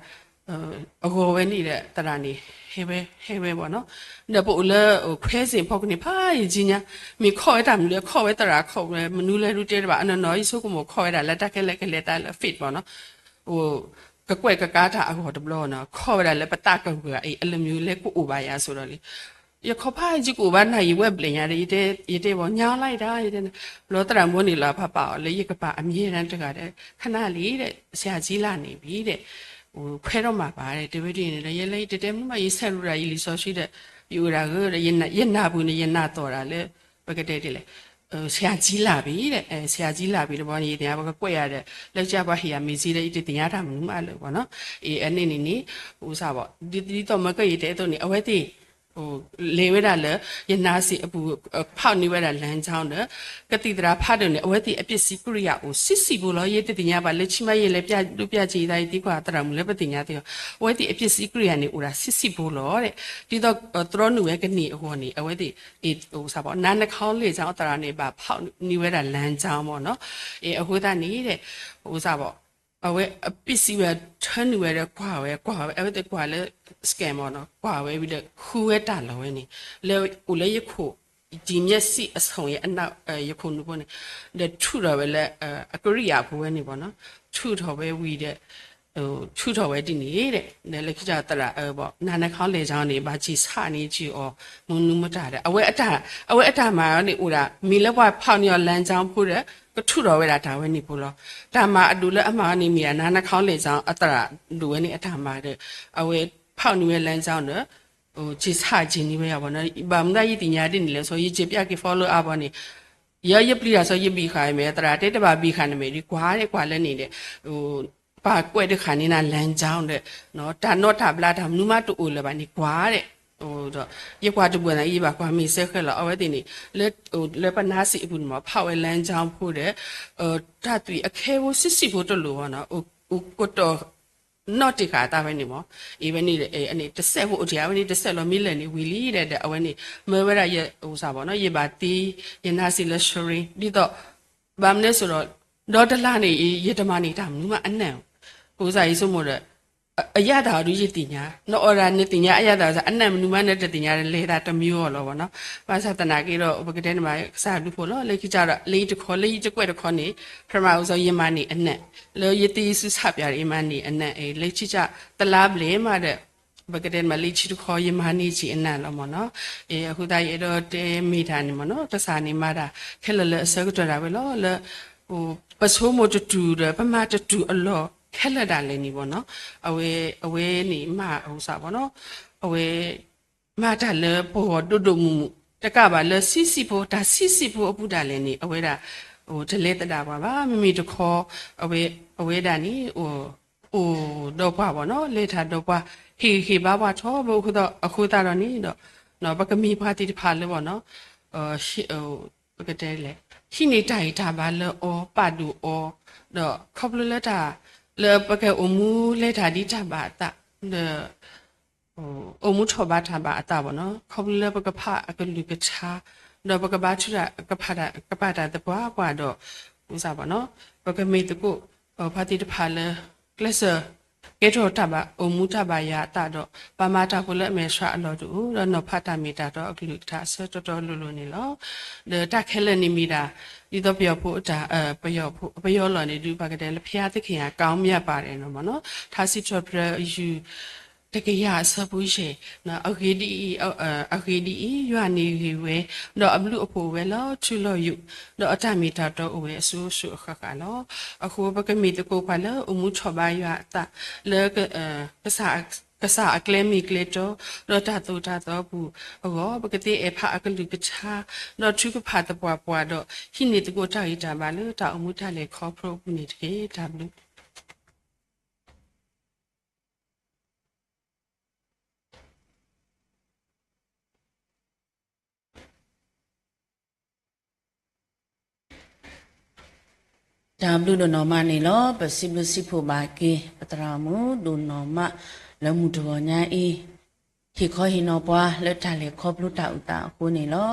အဂီၢ်ဝဲန့ၣ်ဒီး သရၣ်န့ၣ် ဟဲဝဲ ဟဲဝဲဘီနီၤ. ဒီးပအိၣ်လၢ present ဖီခိၣ်န့ၣ် ဖးယံာ်ကံညါ မ့ၢ်ခီၣ်ဝဲတၢ်မနုၤလဲၣ် ခီၣ်ဝဲသရၣ်ခီၣ်ဝဲမနုၤလဲၣ်ဒုးတဲတဘၣ် အနီၢ်နီၢ် ယဆိကမိၣ်ခီၣ်ဝဲဒၣ်လၢတၢ်ခဲလၢာ်ကလဲၤသးလၢ fit ဘီနီၤ. ကကွဲးကကါတၢ်အဂီၢ်တဘျီနီၤ ခီၣ်ဝဲဒၣ်လၢပသးကဂၤအံၤ အလၢမနုၤလဲၣ်ကအိၣ်ဘၣ်ယၤအသိးဒီးလံ ယခီၣ်ဖးယံာ်ကအိၣ်ဘၣ်နၤယံာ်ဝဲဘျဲၣ်ညါဒီး ယတဲဘီ ညါလီၤယတၢ် ယတဲ ဘျီသရၣ်မုၣ်န့ၣ်လီၤ ဖးပာ်အီၤလၢယကပာ်အမံၤတၢ်တဂၤဒီး ခနလံဒီး ဆရာကြီးလာနေပြီတဲ့ ခွဲတော့မှာပါတဲ့ တဲဝဲဒ်န့ၣ်ဒီး ယဲလၢယတတဲမနုၤမး ယဆဲးရူရၤယလံာ်စီဆှံဒီး ယအိၣ်ဒၣ်ဂ့ၤဒီး ယနၢ်ပူၤန့ၣ် ယနၢ်သီၣ်ဒၣ်လၢ ပကတဲဒ်လဲၣ် ဆရာကြီးလာပြီတဲ့ ဆရာကြီးလာပြီတဘီန့ၣ် ယသ့ၣ်ညါပကကွဲးယၤဒီး လၢကပှၤဟ့ၣ်ယၤမ့ၢ်စ့ဒီး ယတသ့ၣ်ညါတၢ်မနုၤမးလၢဘီနီၤ အန့ၣ်န့ၣ်န့ၣ် အိၣ်စ့ၢ်ဘီ ဒ်သိးမ့ၢ်ကယတဲအသိးန့ၣ် အဝဲသ့ၣ် လဲၤဝဲဒၣ်လၢ ယနါစ့ၣ်အပူၤ ဖီၣ်န့ၢ်ဝဲဒၣ် လမ်းကြောင်း ဒီး ကသံၣ်သရၣ်ဖးဒိၣ်န့ၣ် အဝဲသ့ၣ်အပစ္စည်းကိရိယာအိၣ်ဆံးဆံးဖိလီၤ. ယတသ့ၣ်ညါဘၣ်လၢဆံးမးယဲလဲၤပျၢ်ဒိပျၢ်စ့ၤသးယသံကွၢ်သရၣ်မုၣ်လၢပသ့ၣ်ညါသ့လီၤ. အဝဲသ့ၣ်အပစ္စည်းကိရိယာန့ၣ် အိၣ်ဒၣ်ဆံးဆံးဖိလီၤ. ဒ်သိးတြီနုာ်ဝဲကန့ၢ်အဂီၢ်န့ၣ် အဝဲသ့ၣ် အိၣ်စ့ၢ်ဘီ နါနခီလဲၣ် သရၣ်န့ၣ် ဘၣ်ဖီၣ်န့ၢ်ဝဲဒၣ် လမ်းကြောင်း မ့ၢ်နီၤ. အဃိသတးန့ၣ် အိၣ်စ့ၢ်ဘီ အဝဲအပစံးဝဲ ထၢနုာ်ဝဲဒီးကွၢ်ဝဲ ကွၢ်ဝဲ အဝဲသ့ၣ်ကွၢ်လၢ scan မ့ၢ်နီၤ ကွၢ်ဝဲဝံၤဒီး ဃုဝဲတၢ်လီၤဝဲန့ၣ် လၢအိၣ်လၢယခိၣ် ဒီမျက်စိအစုံ ယခိၣ်နူာ်ဖိန့ၣ် ဒီးထုးထီၣ်ဝဲလၢ အကရံၣ်အပူၤဝဲန့ၣ်မ့ၢ်နီၤ ထုးထီၣ်ဝဲဝံၤဒီး ထုးထီၣ်ဝဲဒ်န့ၣ်ဒီး လၢခံကတၢၢ်သရၣ် နါနခီလဲၣ် န့ၣ် ဘၣ်စံးဆၣ်န့ၢ်က့ၤအီၤ မနုၤမတၤဒီး အဝဲအတၢ်မၤန့ၣ်အိၣ်ဒၣ် မ့ၢ်လၢပှၤဖီၣ်န့ၢ်အီၤ လမ်းကြောင်း ဖိဒီး ကထုးထီၣ်ဝဲဒၣ်တၢ်ဝဲန့ၣ်ဖိလီၤ. တၢ်မၤအဒိၣ်လၢအမၤန့ၣ်မ့ၢ်ဒၣ် နါနခီလဲၣ် အသရၣ်ဒိၣ်ဝဲန့ၣ်အတၢ်မၤဒီး အဝဲဖီၣ်န့ၢ်ဝဲ လမ်းကြောင်း ဒီး စံးဆၣ်က့ၤန့ၢ်ဝဲယၤဘီနီၤ. ဘၣ်မနုၤယသ့ၣ်ညါဒ်န့ၣ်လဲၣ် စီၤယစ့ပျၢ်က့ၤ follow up ဘီန့ၣ် ယဲယပျံၤတၢ်စီၤယဘံၣ်ဃာ်အံၤမ့ၢ် သရၣ်တဲတဘၣ်ဘံၣ်ဃာ်နမဲာ်ဒီး ကွၢ်ကွၢ်လၢန့ၣ်ဒီး ပှၤကွဲးတဃာ်န့ၢ်နၤ လမ်းကြောင်း ဒီး တၢ်နီၣ်တၢ်ဘျါတၢ်မနုၤမးတအိၣ်လၢၤဘၣ်န့ၣ် ကွၢ်ဒီး ယကွၢ်တဘၣ်သနာ်က့ ယဘၣ်ကွၢ်မ့ၢ်စဲဃဲလီၤ အဝဲသ့ၣ်န့ၣ် လၢပနါစ့ၣ်အပူၤန့ၣ်မ့ၢ် ဖီၣ်ဝဲ လမ်းကြောင်း ဖိဒီး တၢ်သွံၣ်အခဲဖိဆံးဆံးဖိတလိၣ်ဘီနီၤ အိၣ်ကတီၢ် နီၣ်တ့ၢ်ဃာ်အသးဝဲန့ၣ်မ့ၢ် အံၤဝဲန့ၣ် အန့ၣ်တစဲးဖိအိၣ်တ့ၢ် အဝဲန့ၣ်တစဲးလီၤမံလၢာ်န့ၣ်ဝံၤလံဒီး ဒီးအဝဲန့ၣ် မၢဝဲဒၣ်ယ အိၣ်စ့ၢ်ဘီနီၤ ယဘၣ်သ့ ယနါစ့ၣ်လၢ ဆရ့ ဒ်သိး ဘၣ်မနုၤအသိးဒီး ဒီတလါန့ၣ် ယတမၤန့ၢ်တၢ်မနုၤမးအနၢ် အဃိသတးယဆိကမိၣ်ဒီး အရသာ ဒုးယသ့ၣ်ညါ နအီၣ်ဒၣ်နသ့ၣ်ညါ အရသာ အနၢ်မနုၤမးနတသ့ၣ်ညါဒီး လဲၤသးတမံၤအီၤလီၤဘီနီၤ ဘၣ်ဆၣ်သနာ်က့ဒီး ပကတဲန့ၣ်မး ကစၢ်ဘျုးဖှိၣ်လီၤ လၢခံကတၢၢ်ဒီး လၢယတခီ လၢယတကွဲးတခီန့ၣ် ပထမဦးဆုံး ယမၤန့ၢ်အနၢ် လၢယသ့ယစုဆၣ်ပၠးဒီး ယမၤန့ၢ်အနၢ် လၢခံကတၢၢ် တလါဘျဲၣ်မးဒီး ပကတဲန့ၣ်မး လၢခံတခီ ယမၤန့ၢ်က့ၤအနၢ်လီၤမ့ၢ်နီၤ အဃိသတးယအဲၣ်ဒိးတဲမ့ၢ်တၢ်န့ၣ်မ့ၢ်နီၤ ကစၢ်န့ၣ်မၤတၢ်ခဲလၢာ်လၢအဆၢကတီၢ်ဒၣ်ဝဲလီၤ လၢ ပဆိကမိၣ်တတုၤဒီး ပမၤတတုၤအလီၢ်ခဲလၢာ်ဒၣ်လဲာ်န့ၣ်ဘီနီၤ အဝဲ အဝဲန့ၣ်မၤအီၤစ့ၢ်ဘီနီၤ အဝဲ မၤတၢ်လၢပဂီၢ်ဒိၣ်ဒိၣ်မုၢ်မုၢ် တကးဘၣ်လၢဆံးဆံးဖိ တၢ်ဆံးဆံးဖိအပူၤဒၣ်လဲာ်န့ၣ် အဝဲဒၣ် တလဲၤသဒၣ်ပှၤဘၣ် မ့မ့ၢ်တခီ အဝဲ အဝဲဒၣ်န့ၣ် အိၣ်ဒီးပှၤဘီနီၤ လဲၤတၢ်ဒီးပှၤ ဟ့ၣ်ဂံၢ်ဟ့ၣ်ဘါပှၤထီဘိ အဃိသတးဒီးန့ၣ်ဒီး ပကမ့ၢ်ပှၤသ့ၣ်တဖၣ်လၢဘီနီၤ ပကတဲလဲၣ် ဟံးန့ၢ်တၢ်ဂံၢ်တၢ်ဘါလၢအီၤ ပာ်ဒိၣ်အီၤ ဒီးခီဖျိလၢတၢ် လၢပကအိၣ်မူလဲၤတၢ်ဒ်တၢ်ဘၣ်အသး ဒီး အိၣ်မူထီၣ်ဘါတၢ်ဘၣ်အသးဘီနီၤ ခီဖျိလၢပကဖးအကလုၢ်ကထါ ဒီးပကဘါထုတၢ် ကဖးတၢ် ကပာ်တၢ်သပှၢ်ပှၢ်ဒီး စ့ၢ်ဘီနီၤ ပကမ့ၢ်သကိး ပှၤသ့ၣ်တဖၣ်လၢ ကျဲးစၢး ကဲထီၣ်တၢ်ဘၣ်အိၣ်မူတၢ်ဘၣ်ယွၤအသးဒီး ပာ်မၤတၢ်ဖိလၢအမဲာ်ဆှးအလီၢ်တအိၣ် ဒီးနီၤဖးတၢ်မ့ၢ်တၢ်တီအကလုၢ်ကထါအဆၢတီတီလိၤလိၤန့ၣ်လီၤ. ဒီးတၢ်ခဲလၢာ်န့ၣ်မ့ၢ်ဒၣ် ဒ်သိးပယီၤဖိအတၢ် ပယီၤဖိ ပယီၤလီၢ်န့ၣ် ဒုးပှၤကတဲလၢ ဘုရားသခင်အကောင်းမြတ်ပါတယ် န့ၣ်မ့ၢ်နီၤ ထါစံးထီၣ်ပတြၢၤယုၢ် တကယၤအဆၢဖိယဲၢ် အဂ့ၢ်ဒ်အံၤ အဂ့ၢ်ဒ်အံၤ ယွၤန့ၣ်ဂ့ၤဝဲ ဒီးအဘျုးအဖှိၣ်အိၣ်ဝဲလၢထူလီၤယိာ် ဒီးအတၢ်မ့ၢ်တၢ်တီအိၣ်ဝဲအစိၤစိၤအဃၣ်ဃၣ်လီၤ. အဃိပကမ့ၢ်သကိးပှၤလၢအိၣ်မူထီၣ်ဘါယွၤအသး လၢ ကစၢ်အကျဲမ့ၢ်ကျဲတီ ဒီးတၢ်သိၣ်တၢ်သီအပူၤအဂီၢ် ပကသ့အဲၣ်ဖးအကလုၢ်ကထါ ဒီးထုကဖၣ်သပှၢ်ပှၢ်ဒီး ဟံးန့ၢ်သကိးတၢ်ဂံၢ်တၢ်ဘါလၢတၢ်အိၣ်မူတၢ်လဲၤခီဖျိအပူၤန့ၣ်တက့ၢ်. တၢ်ဘျုး တၢ်ဘျုးဒိၣ်နီၢ်မးန့ၣ်လီၤ. ပစံးဘျုးစံးဖှိၣ်ဘၣ်က့ၤ ပသရၣ်မုၣ်ဒိၣ်နီၢ်မး လၢမုၢ်တဂီၤညါအံၤ ဟ့ၣ်ခီဟ့ၣ်နီၤပှၤလၢတၢ်လဲၤခီဖျိတၢ်အုၣ်သးအဃိန့ၣ်လီၤ.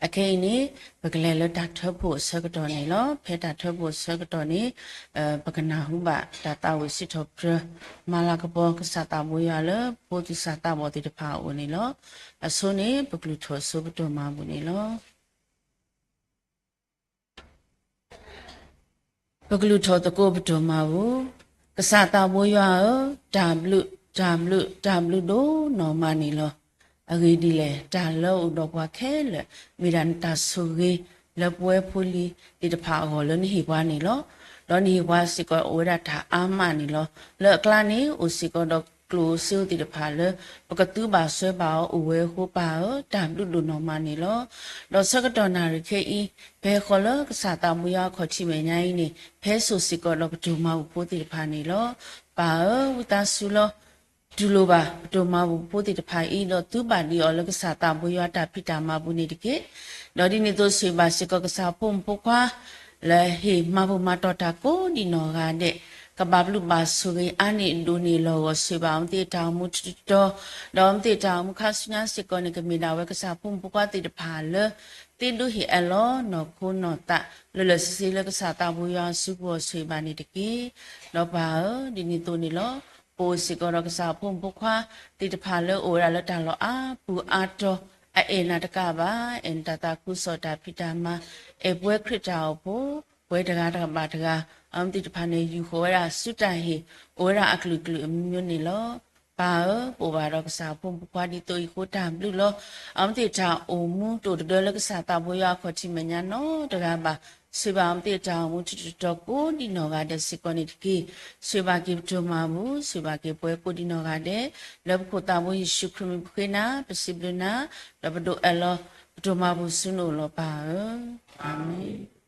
အခဲအံၤန့ၣ် ပကလဲၤလၢတၢ်ထၢဖှိၣ်အဆၢကတီၢ်န့ၣ်လီၤ. ဖဲတၢ်ထၢဖှိၣ်အဆၢကတီၢ်န့ၣ် ပကနၢ်ဟူဘၣ်တၢ်သးဝံၣ်စံးထီၣ်ပတြၢၤ မၤလၤကပီၤ ကစၢ်သးဘိယွၤလၢဖိသ့ၣ်စၢ်သးဘီၣ်သ့ၣ်တဖၣ်အအိၣ်န့ၣ်လီၤ. အဆိန့ၣ် ပကလုၢ်ထီၣ်စိပတိၢ်မၤဘူၣ်န့ၣ်လီၤ. ပကလုၢ်ထီၣ်သကိးပတိၢ်မၤဘူၣ်, ကစၢ်သးဘိယွၤဧၢ, တၢ်ဘျုး, တၢ်ဘျုး, တၢ်ဘျုးဒိၣ်နီၢ်မးန့ၣ်လီၤ. အဂ့ၢ်ဒ်လဲၣ်, တၢ်လၢအိၣ်ဒီးပှၤခဲလၢာ် မ့ၢ်ဒၣ်နတၢ်ဆိၣ်ဂ့ၤ လၢပဝဲဖိလံၤသ့ၣ်တဖၣ်အဂီၢ်လၢနဟ့ၣ်ပှၤန့ၣ်လီၤ. ဒီးနဟ့ၣ်ပှၤစ့ၢ်ကီးအိၣ်ဝဲဒၣ်တၢ်အါမးန့ၣ်လီၤ. လၢအကျါန့ၣ် အိၣ်စ့ၢ်ကီးဒီးကျိၣ်ဧိၤစ့ဧိၤသ့ၣ်တဖၣ်လၢ ပကသုဘၣ်စွဲဘၣ်အီၤအိၣ်ဝဲအဃိ ပၢ်ဧၢ, တၢ်ဘျုးဒိၣ်နီၢ်မးန့ၣ်လီၤ. ဒီးဆၢကတီၢ်နၣ်ရံၣ်ခဲအံၤ ဖဲဃီလၢကစၢ်သးဘိယွၤအခီၣ်ထံးမဲာ်ညါအံၤန့ၣ် ဖဲစိၣ်စ့ၢ်ကီးဒီးပတိၢ်မၤဘူၣ်ဖိသ့ၣ်တဖၣ်န့ၣ်လီၤ. ပၢ်ဧၢ, ဝံသးစူၤလီၤ. တူၢ်လိာ်ဘၣ်ပတိၢ်မၤဘူၣ်ဖိသ့ၣ်တဖၣ်အံၤ ဒီးသုဘၣ်ဒံးအီၤလၢကစၢ်သးဘိယွၤတၢ်ဖံးတၢ်မၤပူၤန့ၣ်တက့ၢ်. ဒီးဒ်န့ၣ်အသိး ဆိၣ်ဂ့ၤဘၣ်စ့ၢ်ကီးကစၢ်ဖိမုၣ်ဖိခွါ လၢဟ့ၣ်မၤဘူၣ်မၤတီၢ်တၢ်ကိးဒံးနီၢ်ဂၤဒဲး, ကဘၣ်ဘျုးဘၣ်ဆိၣ်ဂ့ၤအါန့ၢ်ဒိၣ်န့ၢ်လီၢ်ဂီၢ် ဆိၣ်ဂ့ၤဘၣ်အီၤမ့ၢ်သ့ၣ်တၢ်အိၣ်မူတတီၤတီၤ, ဒီးအီၤမ့ၢ်သ့ၣ်တၢ်အိၣ်မူခါဆူညါစ့ၢ်ကီးန့ၣ် ကမ့ၢ်ဒၣ်ဝဲကစၢ်ဖိမုၣ်ဖိခွါသ့ၣ်တဖၣ်လၢ သ့ဒိဟ့ၣ်အၢၣ်လီၤနီၢ်ခိနီၢ်သး လၢလၢာ်ဆ့ဆ့လၢကစၢ်သးဘိယွၤအစုပူၤအီၤ ဆိၣ်ဂ့ၤဘၣ်န့ၣ်တက့ၢ်. ဒီးပၢ်ဧၢ, ဒ်န့ၣ်အသိးန့ၣ်လီၤ. ပအိၣ်စ့ၢ်ကီးဒီးကစၢ်ဖိမုၣ်ဖိခွါသ့ၣ်တဖၣ်လၢအိၣ်ဝဲဒၣ်လၢတၢ်လီၢ်အါပူၤအါတီၤ အအဲၣ်နၤတကးဘၣ်, အဲၣ်နတၢ်သးခုကစီၣ်တၢ်ဖံးတၢ်မၤ, အဲၣ်ပဝဲခရံာ်တၢ်အိၣ်ဖှိၣ်, ပဝဲတဂၤတဘၣ်တဂၤ, အီၤမ့ၢ်သ့ၣ်တဖၣ်န့ၣ် ယူာ်ဃီၤဝဲဒၣ်ဆူတၢ်ဟ့ၣ် အိၣ်ဝဲဒၣ်အကလုာ်ကလုာ်အမျိုးမျိုးန့ၣ်လီၤ. ပၢ်ဧၢ, ပအိၣ်ဘၣ်ဒီးကစၢ်ဖိမုၣ်ဖိခွါဒ်သိးအံၤအဃိ တၢ်ဘျုးလီၤ. အီၤမ့ၢ်သ့ၣ်တၢ်အိၣ်မူတအိၣ်တဒၢလၢကစၢ်သးဘိယွၤအခီၣ်ထံးမဲာ်ညါနီတဂၤဘၣ်. ဆိၣ်ဂ့ၤဘၣ်အီၤမ့ၢ်သ့ၣ်တၢ်အိၣ်မူတတီၤတီၤကိးဒံးနီၢ်ဂၤဒဲးစ့ၢ်ကီးန့ၣ်တက့ၢ်. ဆိၣ်ဂ့ၤဘၣ်က့ၤပတိၢ်မၤဘူၣ်, ဆိၣ်ဂ့ၤဘၣ်က့ၤပဝဲကိးဒံးနီၢ်ဂၤဒဲး, လၢပခိၣ်သးဘိယ့ၣ်ၡူးခရံာ်မံၤပဃ့နၤ, ပစံးဘျုးနၤ, ဒီးပဒိးအၢၣ်လီၤပတိၢ်မၤဘူၣ်ဆူနအိၣ်လီၤပၢ်ဧၢ. အၤမ့ၣ်.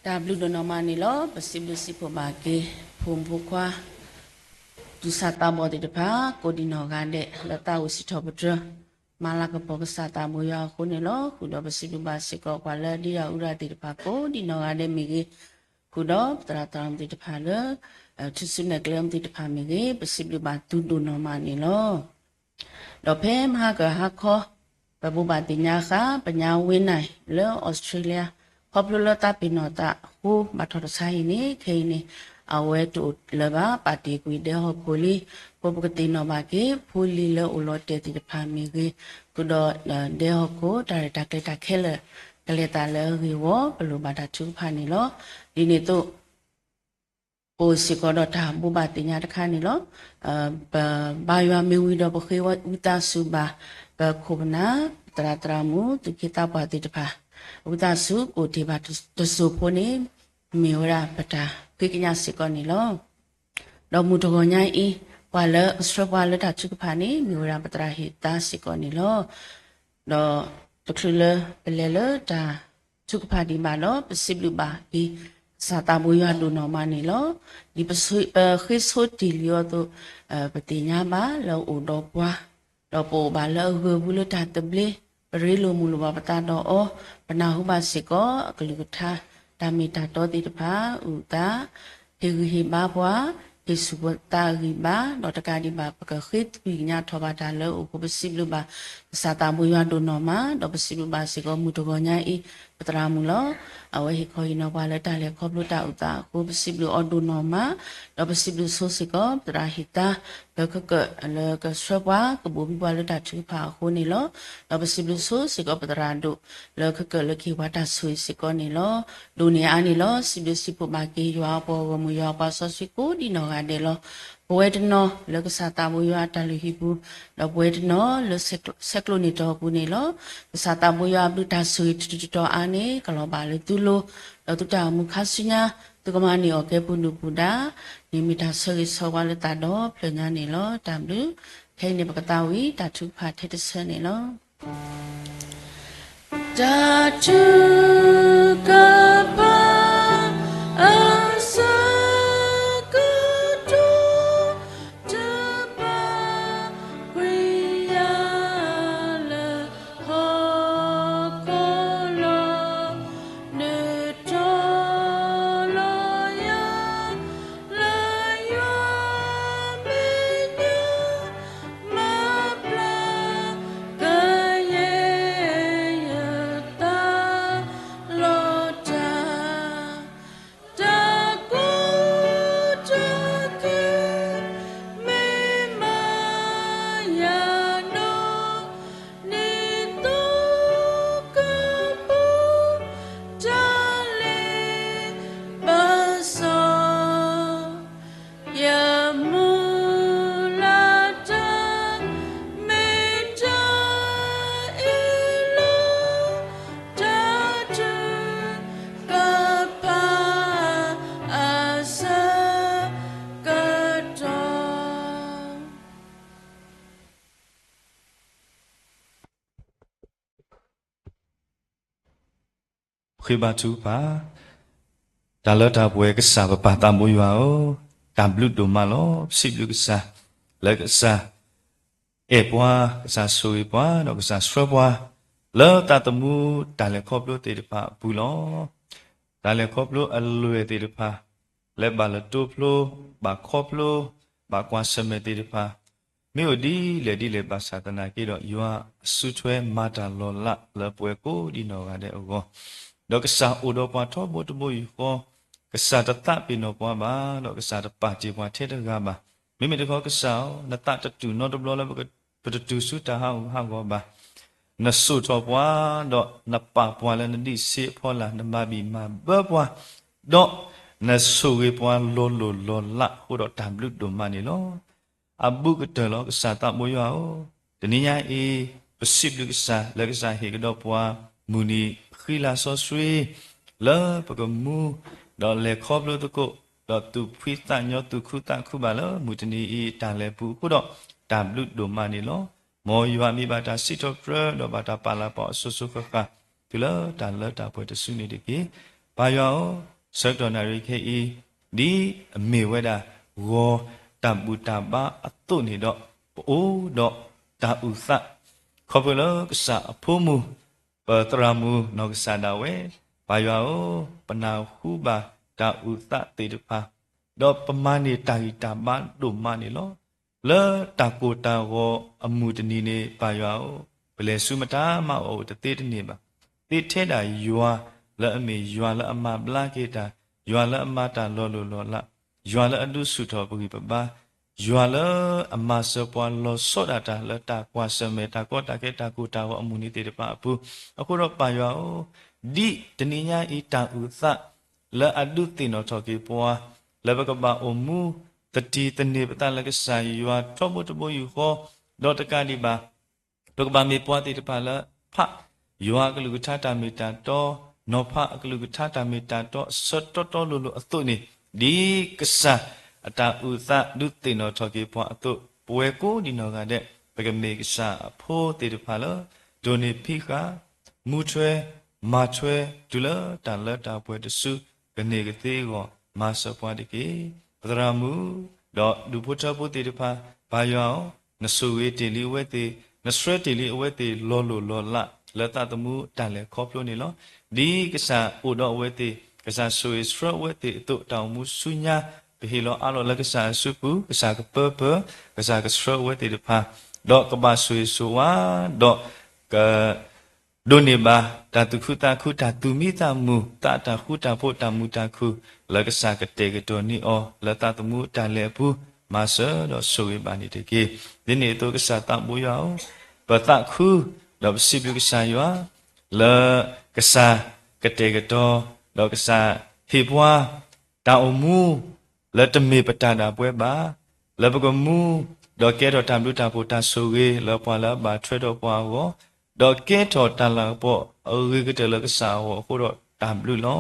တၢ်ဘျုးဒိၣ်နီၢ်မးန့ၣ်လီၤ. ပစံးဘျုးစံးဖှိၣ်ဘၣ်က့ၤ ဖိမုၣ်ဖိခွါ သူၣ်စၢ်သးဘီၣ်သ့ၣ်တဖၣ် ကိးဒံးနီၢ်ဂၤဒဲး လၢသးအိၣ်စံးထီၣ်ပတြၢၤ မၤလၤကပီၤကစၢ်သးဘိယွၤအဃိန့ၣ်လီၤ. ဃုာ်ဒီးပစံးဘျုးဘၣ်စ့ၢ်ကီး ပှၤလၢဒုးယၤအူရၤသ့ၣ်တဖၣ် ကိးဒံးနီၢ်ဂၤဒဲးမ့ၢ်ဂ့ၤ, ဃုာ်ဒီးပသရၣ်သရၣ်မုၣ်သ့ၣ်တဖၣ်လၢ ထူၣ်စုနဲၣ်ကျဲမုၢ်သ့ၣ်တဖၣ်မ့ၢ်ဂ့ၤ, ပစံးဘျုးဘၣ်သုဒိၣ်နီၢ်မးန့ၣ်လီၤ. ဒီးဖဲမဟါကဟါခီ ပဘိးဘၣ်သ့ၣ်ညါဃာ် ပညါဝ့နၢ်လၢအီစထြ့လယါ ခီဖျိလၢသးပ့ၤနီၣ်သးအဃိ ဘၣ်ထီၣ်တဆါအံၤန့ၣ် ခဲအံၤန့ၣ် အဝဲတအိၣ်လၢၤဘၣ် ပာ်တ့ၢ်ကွံာ်ဒဲဟီၣ်ခိၣ်လံ, အဃိပကသ့ၣ်နီၣ်ဘၣ်က့ၤ ဖိလံၤလၢအိၣ်လီၤတဲာ်သ့ၣ်တဖၣ်မ့ၢ်ဂ့ၤ, ဃုာ်ဒီးဒဲဟီၣ်ခိၣ် တၢ်ရဲၣ်တၢ်ကျဲၤတၢ်ခဲလၢာ် ကလဲၤသးလၢအဂ့ၢ်အဂီၢ် ပလိၣ်ဘၣ်တၢ်ထုကဖၣ်န့ၣ်လီၤ. ဒ်န့ၣ်အသိး အိၣ်စ့ၢ်ကီးဒီးတၢ်ဘိးဘၣ်သ့ၣ်ညါတခါန့ၣ်လီၤ. ပဘါယွၤမ့ၢ်ဝံၤဒီး ပဃ့ဝံသးစူၤဘၣ် ပခိၣ်ပနၢ် ပသရၣ်သရၣ်မုၣ် သူၣ်က့သးပှၢ်သ့ၣ်တဖၣ် ဝံသးစူၤအိၣ်တ့ၢ်ဘၣ်တစိၤဖိန့ၣ် မ့ၢ်ဝဲဒၣ်ပတၢ်ဃ့ကညးစ့ၢ်ကီးန့ၣ်လီၤ. ဒီးမုၢ်တဂီၤညါအံၤ ပှၤလၢကဆှၢပှၤလၢတၢ်ထုကဖၣ်န့ၣ် မ့ၢ်ဝဲဒၣ်ပသရၣ်ဟ့ၣ်သါစ့ၢ်ကီးန့ၣ်လီၤ. ဒီးတချုးလၢပလဲၤလၢတၢ်ထုကဖၣ်ဒံးဘၣ်ဒီး ပစံးဘျုးဘၣ်က့ၤ ကစၢ်သးဘိယွၤဒိၣ်နီၢ်မးန့ၣ်လီၤ. ဒ်ပဃ့ဆိတ့ၢ်လံအီၤအသိး ပသ့ၣ်ညါဘၣ်လၢအအိၣ်ဒီးပှၤ ဒီးပအိၣ်ဘၣ်လၢအဂၢၢ်ပူၤလၢတၢ်သဘျ့, ပရ့လိာ်မုာ်လိာ်ဘၣ်ပသးဒီးအီၤ, ပနၢ်ဟူဘၣ်စ့ၢ်ကီးအကလုၢ်ကထါ, တၢ်မ့ၢ်တၢ်တီသ့ၣ်တဖၣ်, အုၣ်သး, ဟ့ၣ်ဂံၢ်ဟ့ၣ်ဘါပှၤ, ဟ့ၣ်ဆူၣ်ပသးအဂံၢ်ဘါ, ဒီးတကးဒံးဘၣ် ပကဃ့သကွံာ်ကညးထီၣ်ဘၣ်တၢ်လၢအအိၣ်အဃိ ပစံးဘျုးဘၣ် ကစၢ်သးဘိယွၤဒိၣ်နီၢ်မး, ဒီးပစံးဘျုးဘၣ်စ့ၢ်ကီးမုၢ်တဂီၤညါအံၤ ပသရၣ်မုၣ်လီၤ. အဝဲဟ့ၣ်ခီဟ့ၣ်နီၤပှၤလၢတၢ်လဲၤခီဖျိတၢ်အုၣ်သးအဃိ ပစံးဘျုးအီၤဒိၣ်နီၢ်မး, ဒီးပစံးဘျုးဆိစ့ၢ်ကီး ပသရၣ်ဟ့ၣ်သါ လၢခဲကၢၣ်လၢကဆှၢပှၤ ကဘိၣ်ဘံပှၤလၢတၢ်ထုကဖၣ်အဃိန့ၣ်လီၤ. ဒီးပစံးဘျုးဆိစ့ၢ်ကီးပသရၣ်ဒိၣ် လၢခဲကၢၣ်လၢကဟ့ၣ်ပှၤတၢ်ဆိၣ်ဂ့ၤစ့ၢ်ကီးန့ၣ်လီၤ. ဒိၣ်န့ၢ်အါန့ၣ်လီၤ. စံးဘျုးစံးဖှိၣ်ဘၣ်က့ၤယွၤအပှၤဂီၢ်မုၢ် ယွၤအပှၤစီဆှံကိးဒံးနီၢ်ဂၤဒဲးလီၤ. ပဝဲတနီၤလၢကစၢ်သးဘိယွၤအတၢ်လုၢ်ဟံၣ်ပူၤ, ဒီးပဝဲတနီၤလၢဆဲးကျိးန့ၢ်တၢ်အပူၤန့ၣ်လီၤ. ကစၢ်သးဘိယွၤအဘျုးတၢ်ဆိၣ်ဂ့ၤတတီၤတတီၤအါန့ၣ် ကလီၤဘၣ်လၢသုလိၤ, ဒီးသုတၢ်အိၣ်မူခါဆူညါ သုကမၤန့ၢ်အီၣ်ကဲပူၤဒုၣ်ပူၤဒါ န့ၣ်မ့ၢ်တၢ်ဆၢဂ့ၤဆၢဝါလၢသးဒီဖျၢၣ်ညါန့ၣ်လီၤ. တၢ်ဘျုး. ခဲအံၤန့ၣ် ပကသးဝံၣ်တၢ်ထုကဖၣ်ထဲတဆၢန့ၣ်လီၤ. တၢ်ထုကဖၣ်အဆၢကတီၢ် တဘၣ်ကွံာ်ယၤလၢ ဟီၣ်ခိၣ်လီၤ, နတီၤလီၤယၤ လၢယွၤမဲာ်ညါ မၤဘျါကယဲၢ်ယသးလီၤတၢ် တၢ်ကူၣ်တၢ်က့ၤ မ့ၢ်မၤယၤနီၢ် နံၤသိကပူၤ တၢ်လ့ပစီ ယမုၢ်လၢ်တၢ် မ့ၢ်တၢ်အ့ၣ်လိာ် တၢ်ထုကဖၣ်အဆၢကတီၢ် ဃ့ဘါထုကဖၣ်. တၢ်လၢတၢ်ပှဲၤကစၢ်ပပၢ်သးဘိယွၤဧၢ, တၢ်ဘျုးဒိၣ်မးလီၤ. ပစံးဘျုးကစၢ် လၢကစၢ်အဲၣ်ပှၤ, ကစၢ်ဆိၣ်ဂ့ၤပှၤ, ဒီးကစၢ်ဆှၢပှၤ လၢသးသမူတၢ်လဲၤခီဖျိသ့ၣ်တဖၣ်အပူၤလီၤ. တၢ်လဲၤခီဖျိအလွဲၢ်သ့ၣ်တဖၣ် လၢဘၣ်လဲၤတိဖျိ, ဘၣ်ခီဖျိ, ဘၣ်ကွၢ်ဆၢၣ်မဲာ်သ့ၣ်တဖၣ် မ့ၢ်အိၣ်ဒ်လဲၣ်ဒ်လဲၣ်ဘၣ်ဆၣ်သနာ်က့ဒီး ယွၤအစုထွဲမၤတၢ်လီၤလးလၢပှၤကိးဒံးနီၢ်ဂၤဒဲးအဂီၢ်, ဒီးကစၢ်အိၣ်ဒီးပှၤထီဘိတဘိယူၢ်ဃီ, ကစၢ်တသးပ့ၤနီၣ်ပှၤဘၣ်, ဒီးကစၢ်တပာ်တ့ၢ်ပှၤထဲတဂၤဘၣ်. မ့မ့ၢ်တခီကစၢ်ဧၢ, နသးတတူၢ်နီတဘျီလၢ ပတတုၤဆူတၢ်ဟးဂူာ်ဟးဂီၤဘၣ်. နစိာ်ထီၣ်ပှၤ, ဒီးနပာ်ပှၤလၢနဒံးဆံးအဖီလာ်, နမၤဘံၣ်မၤဘၢပှၤ, ဒီးနဆိၣ်ဂ့ၤပှၤလီၤလိၢ်လီၤလးအဃိဒီး တၢ်ဘျုးဒိၣ်မးန့ၣ်လီၤ. အဘူးကတၢၢ်လီၤ ကစၢ်သးဘိယွၤဧၢ, တနံၤညါအံၤ ပစံးဘျုးကစၢ် လၢကစၢ်ဟ့ၣ်ကဒီးပှၤ မုၢ်နံၤဃံလၤစီဆှံ လၢပကမူ ဒီးလဲၤခီဖျိသကိး, ဒီးသူၣ်ဖှံသးညီသူၣ်ခုသးခုဘၣ်လၢမုၢ်တနံၤအံၤတၢ်လဲၤပူၤအဃိဒီး တၢ်ဘျုးဒိၣ်မးန့ၣ်လီၤ. မ်ယွၤမ့ၢ်ဘၣ်တၢ်စံးထီၣ်ပတြၢၤ ဒီးဘၣ်တၢ်ပာ်လၤပှၤအစိၤစိၤဃၣ်ဃၣ် တုၤလၢတၢ်လၢတၢ်ပှဲၤတစုန့ၣ်တက့ၢ်. ပၢ်ယွၤဧၢ, ဆၢကတီၢ်နၣ်ရံၣ်ခဲအံၤ, ဒ်အမ့ၢ်ဝဲဒၣ် ဂီၤတၢ်ဘူၣ်တၢ်ဘါအသိးန့ၣ်ဒီး, ပအိၣ်ဒီးတၢ်အုၣ်သး, ခီဖျိလၢကစၢ်အဖိမုၣ်, ပသရၣ်မုၣ်နီၢ်ကစၢ်ဒၣ်ဝဲ, ပၢ်ယွၤဧၢ, ပနၢ်ဟူဘၣ်တၢ်အုၣ်သးသ့ၣ်တဖၣ်, ဒီးပမၤန့ၢ်တၢ်ဂံၢ်တၢ်ဘါဒိၣ်မးန့ၣ်လီၤ. လၢတၢ်ကိၢ်တၢ်ဂီၤအမုၢ်တနံၤန့ၣ် ပၢ်ယွၤဧၢ, ပလဲၤဆူမတၤမးအအိၣ်တသ့တန့ၢ်ဘၣ်. သ့ထဲဒၣ်ယွၤလၢအမၤဘျါက့ၤတၢ်, ယွၤလၢအမၤတၢ်လီၤလိၢ်လီၤလး, ယွၤလၢအဒုးဆူၣ်ထီၣ်ပဂံၢ်ပဘါ, ယွၤလၢအမၤစၢၤပှၤလီၤဆီဒၣ်တၢ်လၢတၢ်ကွၢ်ဆၢၣ်မဲာ် တၢ်ကီတၢ်ခဲတၢ်ကိၢ်တၢ်ဂီၤအမုၢ်နံၤသ့ၣ်တဖၣ်အပူၤ, အဃိဒီးပၢ်ယွၤဧၢ, ဒ်တနံၤညါအံၤတၢ်အုၣ်သး လၢအဒုးသ့ၣ်နီၣ်ထီၣ်က့ၤပှၤ, လၢပကဘၣ်အိၣ်မူသတံၤသန့ၤပသးလၢကစၢ်ယွၤထီဘိတဘိယူၢ်ဃီ, ဒီးတကးဒံးဘၣ်, ပကဘၣ်မ့ၢ်ပှၤသ့ၣ်တဖၣ်လၢဖးယွၤအကလုၢ်ကထါတၢ်မ့ၢ်တၢ်တီ, နီၤဖးအကလုၢ်ကထါတၢ်မ့ၢ်တၢ်တီအဆၢတီတီလိၤလိၤအသိးန့ၣ်, ဒ်ကစၢ်အတၢ်အုၣ်သးဒုးသ့ၣ်နီၣ်ထီၣ်က့ၤပှၤအသိး, ပဝဲကိးဒံးနီၢ်ဂၤဒဲး ပကမ့ၢ်ကစၢ်အဖိသ့ၣ်တဖၣ်လၢ ဒိးန့ၢ်ဖံးဃာ် မူထွဲ မၤထွဲ တုၤလၢတၢ်လၢတၢ်ပှဲၤတစု ကန့ၢ်ကသ့အဂီၢ် မၤစၢၤပှၤတက့ၢ်. ပသရၣ်မုၣ် ဒီးဒူၣ်ဖိထၢဖိသ့ၣ်တဖၣ်, ပၢ်ယွၤဧၢ, နဆိၣ်ဂ့ၤတ့ၢ်လံအဝဲသ့ၣ်, နဆှၢတ့ၢ်လံအဝဲသ့ၣ်လီၤလိၢ်လီၤလး လၢသးသမူတၢ်လဲၤခီဖျိန့ၣ်လီၤ. ဒ်ကစၢ်အိၣ်ဒီးအဝဲသ့ၣ်, ကစၢ်ဆိၣ်ဂ့ၤဆှၢအဝဲသ့ၣ်အသိး တၢ်အိၣ်မူဆူညါ ပဟ့ၣ်လီၤအးလီၤလၢကစၢ်အစုပူၤ, ကစၢ်ကပၢပၢၤ, ကစၢ်ကဆှၢအဝဲသ့ၣ်တဖၣ်, ဒီးကဘၣ်ဆိၣ်ဂ့ၤဆိၣ်ဝါ, ဒီးက ဒိးန့ၢ်ဘၣ် တၢ်သူၣ်ခုသးခု တၢ်သူၣ်မံသးမုာ် သးတၢ်ဃူတၢ်ဖိး တၢ်မုာ်တၢ်ခုၣ် လၢကစၢ်ကတဲာ်ကတီၤန့ၢ်အီၤ လၢသးသမူတၢ်လဲၤအပူၤ မၤစၢၤဒီးဆိၣ်ဂ့ၤဘၣ်န့ၣ်တက့ၢ်. ဒ်န့ၣ်အသိးကစၢ်သးဘိယွၤဧၢ, ပသးခု ဒီးပစံးဘျုးကစၢ်ယွၤ လၢကစၢ်ကတဲာ်ကတီၤ ဒီးကစၢ်ဟ့ၣ်ပှၤ တၢ်အိၣ်မူ လၢတမ့ၢ်ပတၢ်ဒၣ်ပဝဲဘၣ်, လၢပကမူ ဒီးကဲထီၣ်တၢ်ဘျုးတၢ်ဖှိၣ်တၢ်ဆိၣ်ဂ့ၤ လၢပှၤလၢအဘၣ်ထွဲဒီးပှၤအဂီၢ်, ဒီးကဲထီၣ်တၢ်လၤကပီၤအဂ့ၤကတၢၢ်လၢကစၢ်အဂီၢ်အဃိဒီးတၢ်ဘျုးလီၤ.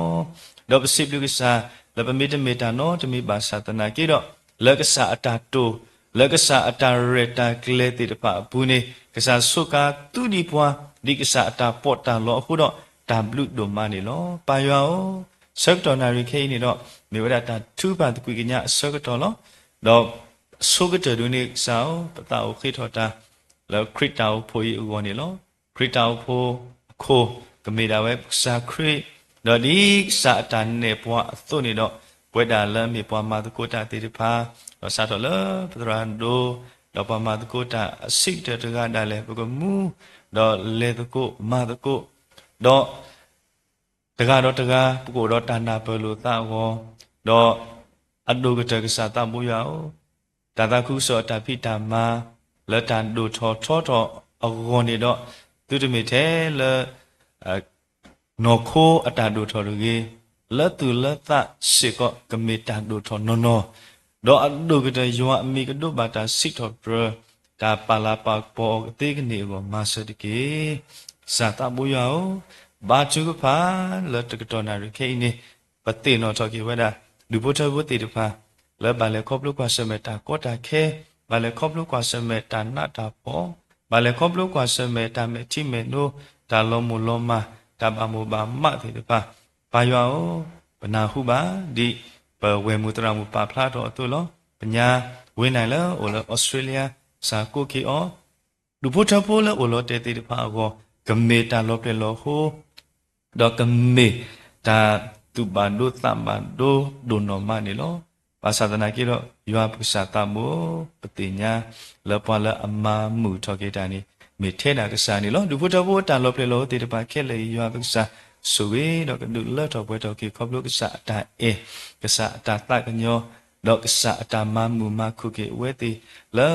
ဒီးပစံးဘျုးကစၢ် လၢပမ့တမ့ၢ်တၢ်နီတမံၤဘၣ်ဆၣ်သနာ်က့ဒီး, လၢကစၢ်အတၢ်တိာ်, လၢကစၢ်အတၢ်ရဲၣ်တၢ်ကျဲၤသ့ၣ်တဖၣ်အပူၤန့ၣ် ကစၢ်စူးကါသူဒံးပှၤ ဒ်ကစၢ်အတၢ်ပီးတၢ်လီအဃိဒီး တၢ်ဘျုးဒိၣ်မးန့ၣ်လီၤ. ပၢ်ယွၤဧၢ, ဆၢကတီၢ်နၣ်ရံၣ်ခဲအံၤန့ၣ်ဒီး မ့ၢ်ဝဲဒၣ်တၢ်ထုကဖၣ်သကွံာ်ကညးအဆၢကတီၢ်လီၤ. ဒီးဆိကတၢၢ်ဒ်န့ၣ်ကစၢ်ဧၢ, ပသးအိၣ်ဃ့ထီၣ်တၢ် လၢခရံာ်တၢ်အိၣ်ဖှိၣ်အံၤအဂီၢ်န့ၣ်လီၤ. ခရံာ်တၢ်အိၣ်ဖှိၣ်အခိၣ် ကမ့ၢ်ဒၣ်ဝဲကစၢ်ခရံာ်, ဒီးဒ်ကစၢ်အတၢ်နဲၣ်ပှၤအသိးန့ၣ်ဒီး, ပဝဲဒၣ်လၢအမ့ၢ်ပှၤမၤသကိးတၢ်သ့ၣ်တဖၣ်, ဒီးစးထီၣ်လၢပသရၣ်ဒိၣ်, ဒီးပှၤမၤသကိးတၢ်အဆံးကတၢၢ်တဂၤဒၣ်လဲာ် ပကမူ, ဒီးလဲၤသကိးမၤသကိး, ဒီး တဂၤဒီးတဂၤ ပကအိၣ်ဒီးတၢ်နၢ်ပၢၢ်လိာ်သးအဂီၢ်, ဒီးအဒိၣ်ကတၢၢ်ကစၢ်သးဘိယွၤဧၢ, တၢ်သးခုကစီၣ်အတၢ်ဖံးတၢ်မၤ လၢတၢ်ဒိၣ်ထီၣ်ထီထီၣ်အဂီၢ်န့ၣ်ဒီး, သုတမ့ၢ်ထဲလၢ နီၢ်ခိအတၢ်ဒိၣ်ထီၣ်တဂ့ၤ, လၢသူၣ်လၢသးစ့ၢ်ကီးကမ့ၢ်တၢ်ဒိၣ်ထီၣ်နီၢ်နီၢ်, ဒီးအဒိၣ်ကတၢၢ်ယွၤအမံၤကဒိးဘၣ်တၢ်စံးထီၣ်ပတြၢၤ, တၢ်ပာ်လၤပာ်ကပီၤအီၤကသ့ကန့ၢ်အဂီၢ် မၤစၢၤတက့ၢ်. ကစၢ်သးဘိယွၤဧၢ, ဘါထုကဖၣ်လၢတကတီၢ်နၣ်ရံၣ်ခဲအံၤန့ၣ်, ပသ့ၣ်နီၣ်ထီၣ်က့ၤဝဲဒၣ် ဒူၣ်ဖိထၢဖိသ့ၣ်တဖၣ် လၢဘၣ်လဲၤခီဖျိကွၢ်ဆၢၣ်မဲာ်တၢ်ကီတၢ်ခဲ, ဘၣ်လဲၤခီဖျိကွၢ်ဆၢၣ်မဲာ်တၢ်နးတၢ်ဖှီၣ်, ဘၣ်လဲၤခီဖျိကွၢ်ဆၢၣ်မဲာ်တၢ်မဲာ်ထံမဲာ်နိ, တၢ်လီၤမိၢ်လီၤမၢ်, တၢ်ဘၣ်မိၢ်ဘၣ်မးသ့ၣ်တဖၣ်, ပၢ်ယွၤဧၢ, ပနၢ်ဟူဘၣ် ဒ်ပဝဲၢ်မုၢ်သရၣ်မုၣ်ပာ်ဖျါထီၣ်အသိးလီၤ. ပညါ ဝ့နၢ်လၢအိၣ်လၢအီစထြ့လယါ ကစၢ်ကိးက့ၤအီၤ, ဒူၣ်ဖိထၢဖိလၢအိၣ်လီၤတဲာ်သ့ၣ်တဖၣ်အဂီၢ် ကမ့ၢ်တၢ်လီၤပျဲၢ်လီၤဟိ ဒီးကမ့ၢ်တၢ်သူၣ်ဘၣ်ဒိသးဘၣ်ဒိဒိၣ်နီၢ်မးန့ၣ်လီၤ. ဘၣ်ဆၣ်သနာ်က့ဒီး ယွၤပကစၢ်သးဘိ ပသ့ၣ်ညါ လၢပှၤလၢအမၤမုာ်ထီၣ်က့ၤတၢ်န့ၣ် မ့ၢ်ထဲဒၣ်ကစၢ်န့ၣ်လီၤ. ဒူၣ်ဖိထၢဖိတၢ်လီၤပျဲၢ်လီၤဟိသ့ၣ်တဖၣ်ခဲလၢာ်အံၤ ယွၤပကစၢ်ဆိၣ်ဂ့ၤဒီးကဒုးလၢထီၣ်ပှဲၤထီၣ်က့ၤ ခီဖျိကစၢ်အတၢ်အဲၣ်, ကစၢ်အတၢ်သးကညီၤ, ဒီးကစၢ်အတၢ်မၤမုာ်မၤခုၣ်က့ၤအဝဲသ့ၣ်လၢ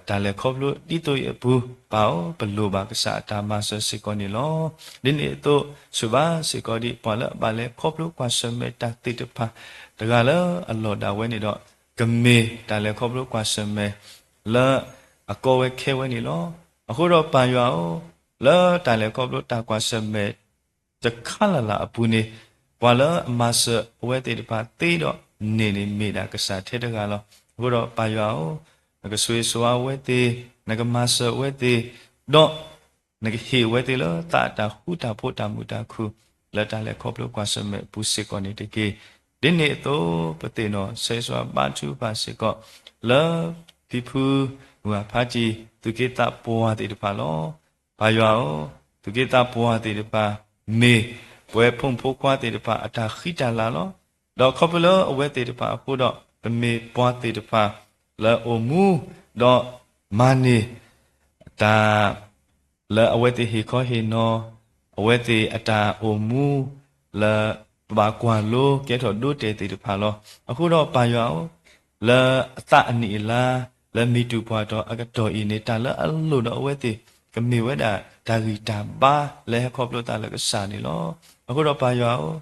တၢ်လဲၤခီဖျိဒ်သိးအံၤအပူၤ ပၢ်ဧၢ, ပလိၣ်ဘၣ်ကစၢ်အတၢ်မၤစၢၤစ့ၢ်ကီးန့ၣ်လီၤ. ဒ်န့ၣ်အသိး ဆိၣ်ဘၣ်စ့ၢ်ကီးဒ်ပှၤလၢအဘၣ်လဲၤခီဖျိကွၢ်ဆၢၣ်မဲာ်တၢ်သ့ၣ်တဖၣ် တဂၤလၢအလီၢ်ဒၣ်ဝဲန့ၣ်ဒီး ကမ့ၢ်တၢ်လဲၤခီဖျိကွၢ်ဆၢၣ်မဲာ် လၢအကီဝဲခဲဝဲန့ၣ်လီၤ. အဃိဒီးပၢ်ယွၤဧၢ, လၢတၢ်လဲၤခီဖျိတၢ်ကွၢ်ဆၢၣ်မဲာ် တခါလၢ်လၢ်အပူၤန့ၣ် ပှၤလၢအမၤစၢၤအဝဲသ့ၣ်တဖၣ်သ့ဒီးန့ၣ်န့ၣ် မ့ၢ်ဒၣ်ကစၢ်ထဲတဂၤလီၤ. အဃိဒီးပၢ်ယွၤဧၢ, နကဆိၣ်ဂ့ၤဆိၣ်ဝါအဝဲသ့ၣ်, နကမၤစၢၤအဝဲသ့ၣ်, ဒီးနကဟ့ၣ်အဝဲသ့ၣ်လၢသးအတၢ်ဃူတၢ်ဖိးတၢ်မုာ်တၢ်ခုၣ်, လၢတၢ်လဲၤခီဖျိကွၢ်ဆၢၣ်မဲာ်အပူၤစ့ၢ်ကီးန့ၣ်တက့ၢ်. ဒ်န့ၣ်အသိး ပသ့ၣ်နီၣ်ဆၢဂ့ၤဆၢဝါဘါထုကဖၣ်စ့ၢ်ကီး လၢဖံဖု မုၢ်ဂၤဖးကံ သူၣ်က့သးပှၢ်သ့ၣ်တဖၣ်လီၤ. ပၢ်ယွၤဧၢ, သူၣ်က့သးပှၢ်သ့ၣ်တဖၣ် မ့ၢ်ပဝဲဖိမုၣ်ဖိခွါသ့ၣ်တဖၣ်အတၢ်ဃံတၢ်လၤလီၤ. ဒီးခီဖျိလၢအဝဲသ့ၣ်တဖၣ်အဃိဒီး ပမ့ၢ်ပှၤသ့ၣ်တဖၣ် လၢအအိၣ်မူ ဒီးမၤန့ၢ်တၢ် လၢအဝဲသ့ၣ်ဟ့ၣ်ခီဟ့ၣ်နီၤ အဝဲသ့ၣ်အတၢ်အိၣ်မူ လၢပဘၣ်ကွၢ်လိကဲထီၣ်ဒိတဲာ်သ့ၣ်တဖၣ်လီၤ. အဃိဒီးပၢ်ယွၤဧၢ, လၢအသးအနံၣ်အလါ လၢမံၤတူာ်ပှၢ်တီၤအကတီၢ်အံၤန့ၣ် တၢ်လၢအလိၣ်ဒီးအဝဲသ့ၣ် ကမ့ၢ်ဝဲဒၣ်တၢ်ဂံၢ်တၢ်ဘါလၢဟဲခီဖျိသးလၢကစၢ်န့ၣ်လီၤ. အဃိဒီးပၢ်ယွၤဧၢ,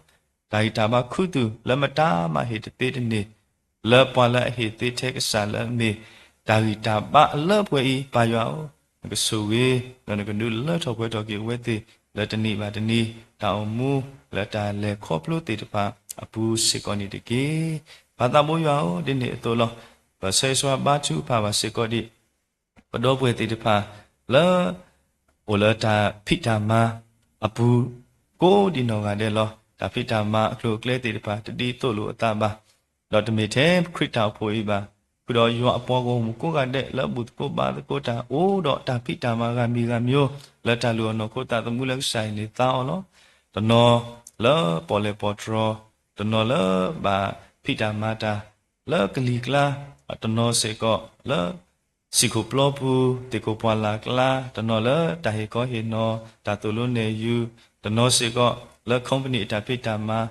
တၢ်ဂံၢ်တၢ်ဘါခူသူၣ်လၢမတၤမၤဟ့ၣ်တသ့တန့ၢ် လၢပှၤလၢအဟ့ၣ်သ့ထဲကစၢ်လၢအမ့ၢ်တၢ်ဂံၢ်တၢ်ဘါအလၢပှဲၤအံၤ ပၢ်ယွၤဧၢ, နကဆိၣ်ဂ့ၤ ဒီးနကဒုးလၢထီၣ်ပှဲၤထီၣ်က့ၤအဝဲသ့ၣ် လၢတနံၤဘၣ်တနံၤ တၢ်အိၣ်မူလၢတၢ်လဲၤခီဖျိသ့ၣ်တဖၣ်အပူၤစ့ၢ်ကီးန့ၣ်တက့ၢ်. ပၢ်သးဘိယွၤဧၢ, ဒ်န့ၣ်အသိးလီၤ. ပဆၢဂ့ၤဆၢဝါဘါထုကဖၣ်ဘၣ်စ့ၢ်ကီးဒံး ပဒီပုၢ်ဝဲၢ်သ့ၣ်တဖၣ် လၢ အိၣ်လၢတၢ်ဖံးတၢ်မၤအပူၤ ကိးဒံးနီၢ်ဂၤဒဲးလီၤ. တၢ်ဖံးတၢ်မၤအကျိၤအကျဲသ့ၣ်တဖၣ် တဒ်သိးလိာ်အသးဘၣ်. ဒီးတမ့ၢ်ထဲခရံာ်တၢ်အိၣ်ဖှိၣ်အံၤဘၣ်, ဃုာ်ဒီးယွၤအပှၤဂီၢ်မုၢ်ကိးဂၤဒဲး လၢအဘူၣ်သကိးဘါသကိးတၢ် အိၣ်ဒီးတၢ်ဖံးတၢ်မၤဂၤမံၤဂၤမံၤ လၢတၢ်လုၢ်အီၣ်နီၢ်ခိသးသမူလၢကစၢ်အံၤန့ၣ်သါအီၤလီၤ. တနီၤလၢပီၣ်လဲၣ်ပီၣ်တြီၤ, တနီၤလၢဘၣ်ဖံးတၢ်မၤတၢ် လၢကလံၤကျါ, တနီၤစ့ၢ်ကီးလၢ စံၣ်ခိၣ်ပျီပူၤ, သ့ၣ်ခိၣ်ပှၢ်လၢ်ကျါ, တနီၤလၢတၢ်ဟ့ၣ်ခီဟ့ၣ်နီၤ, တၢ်သိၣ်လိနဲၣ်ယုၤ, တနီၤစ့ၢ်ကီးလၢ company အတၢ်ဖံးတၢ်မၤ,